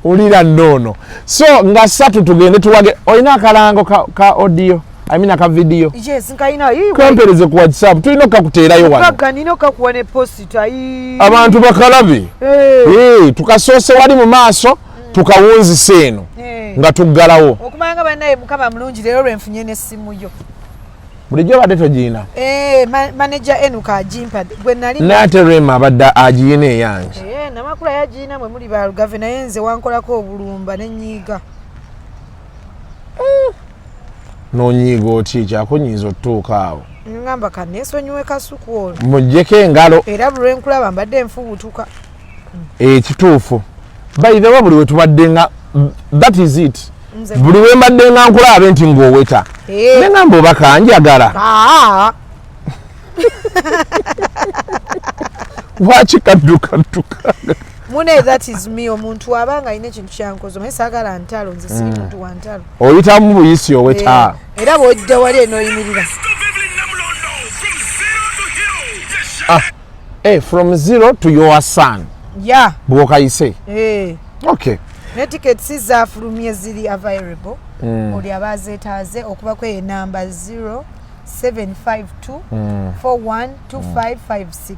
Wulira nnoono. So nga 3 tugende tuwage. Olina akalango ka audio, I mean aka video? Yes, nkalina. Kampereze ku WhatsApp, tulina okakuteerayo wano. Paka nina okakuwa ne posita. Abantu bakalabe. Tukasoose wali mu maaso, tukawunzisa eno nga tuggalawo. Okumanya nga bannaye Mukama mulungi, leero lwenfunye n'essimu yo. Bulijjo obadde togiina? Eh, manager Enuka agimpa gwe nali. Naye ate Rema abadde agiyina eyange. Eh, Namakula yagiina, mwe muli balugave, naye nze wankolako obulumba nenyiiga. Nonyiiga oti kyakunyiiza otutuuka awo? Ngamba kaneesonyiwe Kasuku olwo. Muggyeko engalo. Era buli lwenkulaba mbadde nfubutuka. Ekituufu, by the way, buli wetubadde nga, that is it. Nze Buli wembadde nga nkulabe nti ng'oweta, nengamba oba kanjagala. Aa. Lwaki kaddukadduka? Mune, that is me. Omuntu aba nga alina ekintu kyankoze, omanyi saagala ntalo, nze siri muntu wa ntalo. Oyitamu buyisi, oweta. Eh, era bw'ojja wali enoyimirira. Eh, from zero to your son. Ya. Bwokayise. Eh. Okay. Ne tickets zafulumye, ziri available. Oli aba azeetaaze okubako enamba 0752 412556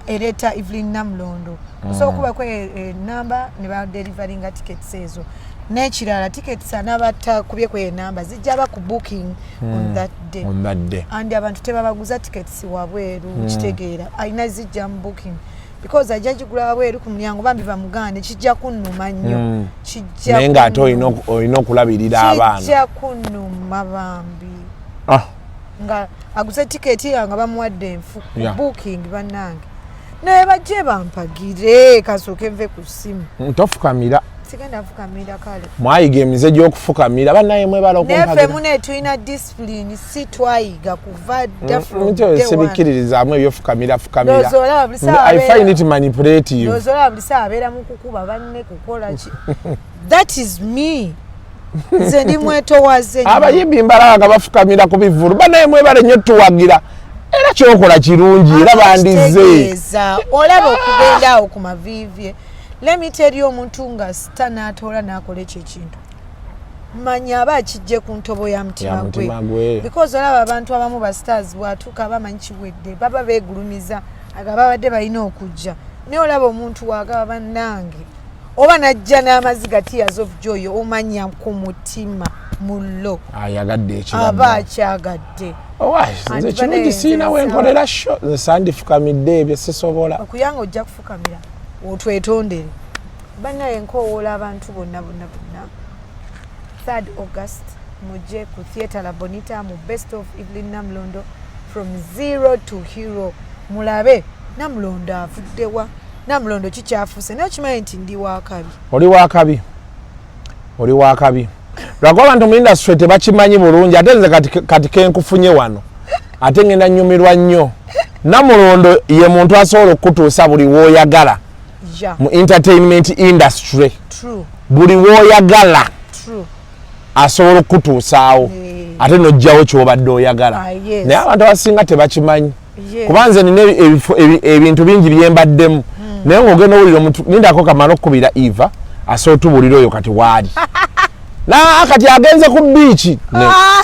ereeta Evelyn Namulondo. Osobola okubako enamba ne badeliveringa tickets ezo. N'ekirala, tickets anabatakubye enamba zijja ba ku booking on that day. On that day. And abantu tebabaguza tickets wabweru, kitegeera alina zijja mu booking because ajja gigula wabweru ku mulyango, bambi bamugande, kijja kunnuma nnyo. Kijja Naye ng'ate kunnuma. olina okulabirira abaana. Kijja kunnuma bambi nga aguze tiketi nga bamuwadde enfu ku booking. Bannange, naye bajje bampagire, kasooke nve ku ssimu. Tofukamira. Sigenda fukamira, kale. Mwayiga emize gy'okufukamira, bannaye mwebala Naye ffe okumpagira. mune tulina discipline, si twayiga kuva dda from day one. Sibikkiririzaamu ebyofukamira fukamira. Ndowooza olaba buli ssaawa I find abeera- it manipulative. Ndowooza olaba buli ssaawa abeera mu kukuba banne, kukola ki. That is me, nze ndi mwetowaze nnyo. Abayimbi mbalaba nga bafukamira ku bivulu, banaye mwebale nnyo tuwagira, era kyokola kirungi, era bandize. Kitegeeza, olaba okugenda awo ku maviivye, lemiteri omuntu nga sita n'atoola n'akola ekyo ekintu, manya aba akijje ku ntobo ya Ya mutima mutima gwe. gwe. Because olaba abantu abamu ba stars bwatuuka bamanyi kiwedde, baba beegulumiza aga babadde balina okujja, naye olaba omuntu wagaba bannange oba najja n'amaziga, tears of joy, omanya ku mutima mullo Ayagadde aba ekibadde. akyagadde. Owai, nze Anti kirungi banaye siina nze wenkolera sho, nze sandifukamidde ebyo, sisobola. Okuyanga ojja kufukamira otwetondere. Bannaye, nkoowoola abantu bonna bonna bonna, 3rd August mujje ku Theatre La Bonita mu Best of Evelyn Namulondo from zero to hero. Mulabe Namulondo avuddewa, Namulondo kikyafuuse, naye okimanyi nti ndi wakabi. Oli wakabi, oli wakabi, lwakuba abantu mu industry tebakimanyi bulungi. Ate nze kati kenkufunye wano, ate ngenda nyumirwa nnyo. Namulondo ye muntu asobola okukutuusa buli wooyagala mu entertainment industry. True. Buli wooyagala True. asobola okukutuusaawo, ate nojjawo kyobadde oyagala. Ah, yes. Naye abantu abasinga tebakimanyi, kuba nze nina ebintu bingi byembaddemu, naye ngaogenda owulira omuntu nindako kamala okukubira Eva, asobola otubuulira oyo kati waali na kati agenze ku biiki,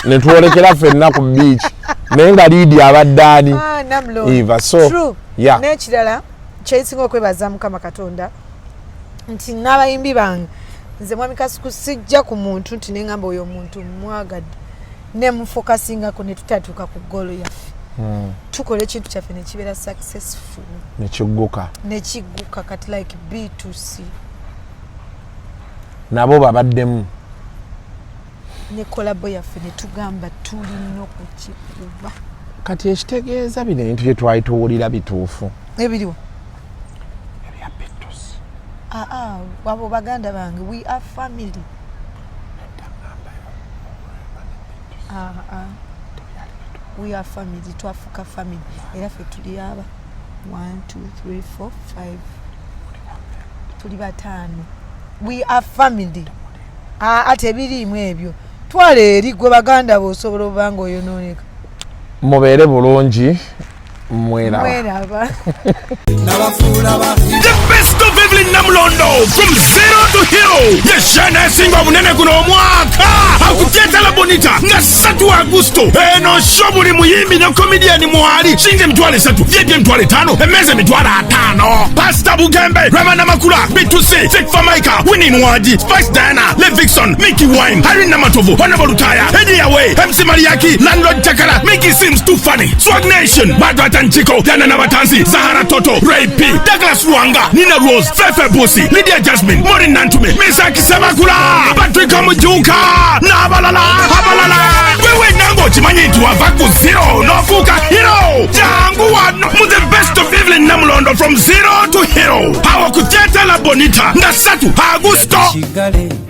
netwolekera ffenna ku biiki, naye nga liidi abadde ani? Ah, Namulondo. Eva, so, True. yeah. N'ekirala kyensinga okwebaza Mukama Katonda nti n'abayimbi bange, nze mwami Kasuku sijja ku muntu nti neŋŋamba oyo omuntu mwagadde nemufokasingako ne tutatuuka ku goal yaffe. Tukola ekintu kyaffe nekibeera successful. Nekigguka. Nekigguka. Kati like B2C Nabo babaddemu. Ne collabo yaffe netugamba tulina okukikuba. Kati ekitegeeza bino ebintu bye twali tuwulira bituufu? Ebiriwo? Ebya B2C. Aa, abo baganda bange, we are family. Ah, ah. We are family, twafuuka family, era ffe tuli aba 1 2 3 4 5, tuli bataano. We are family. Aa, tebiriimu ebyo, twala eri gwe baganda boosobola oba nga oyonooneka. Mubeere bulungi, mweraba. Mweraba. The Best of Evelyn Namulondo from zero to hero ye show esinga obunene guno omwaka akuteeta La Bonita nga 3 Agusto. Eno show buli muyimbi ne comedian mwali shinga 30,000, VIP 50,000, emmeeza 50,000. Pastor Bugembe, Rema Namakula, B2C, Fik Fameica, Winnie Nwagi, Spice Diana, Levixone, Mickey Wine, Harry Namatovu, Honorable Lutaya, Eddie Away, MC Mariaki, Landlord Chakara, Mickey Sims Too Funny, Swag Nation, Badrat and Chico, Diana Nabatanzi, Zahara Toto, Ray P, Douglas Ruanga, Nina Rose, Fefe Busi, Lydia Jasmine, Maureen Nantume, Misaki Semakula, Patrick Omujuka, n'abalala, abalala. Wewe nange okimanyi nti wava ku zero n'ofuuka hero. Jangu wano mu the best of Evelyn Namulondo from zero to hero. Awo ku Theatre La Bonita nga 3 Agusto. Kigali.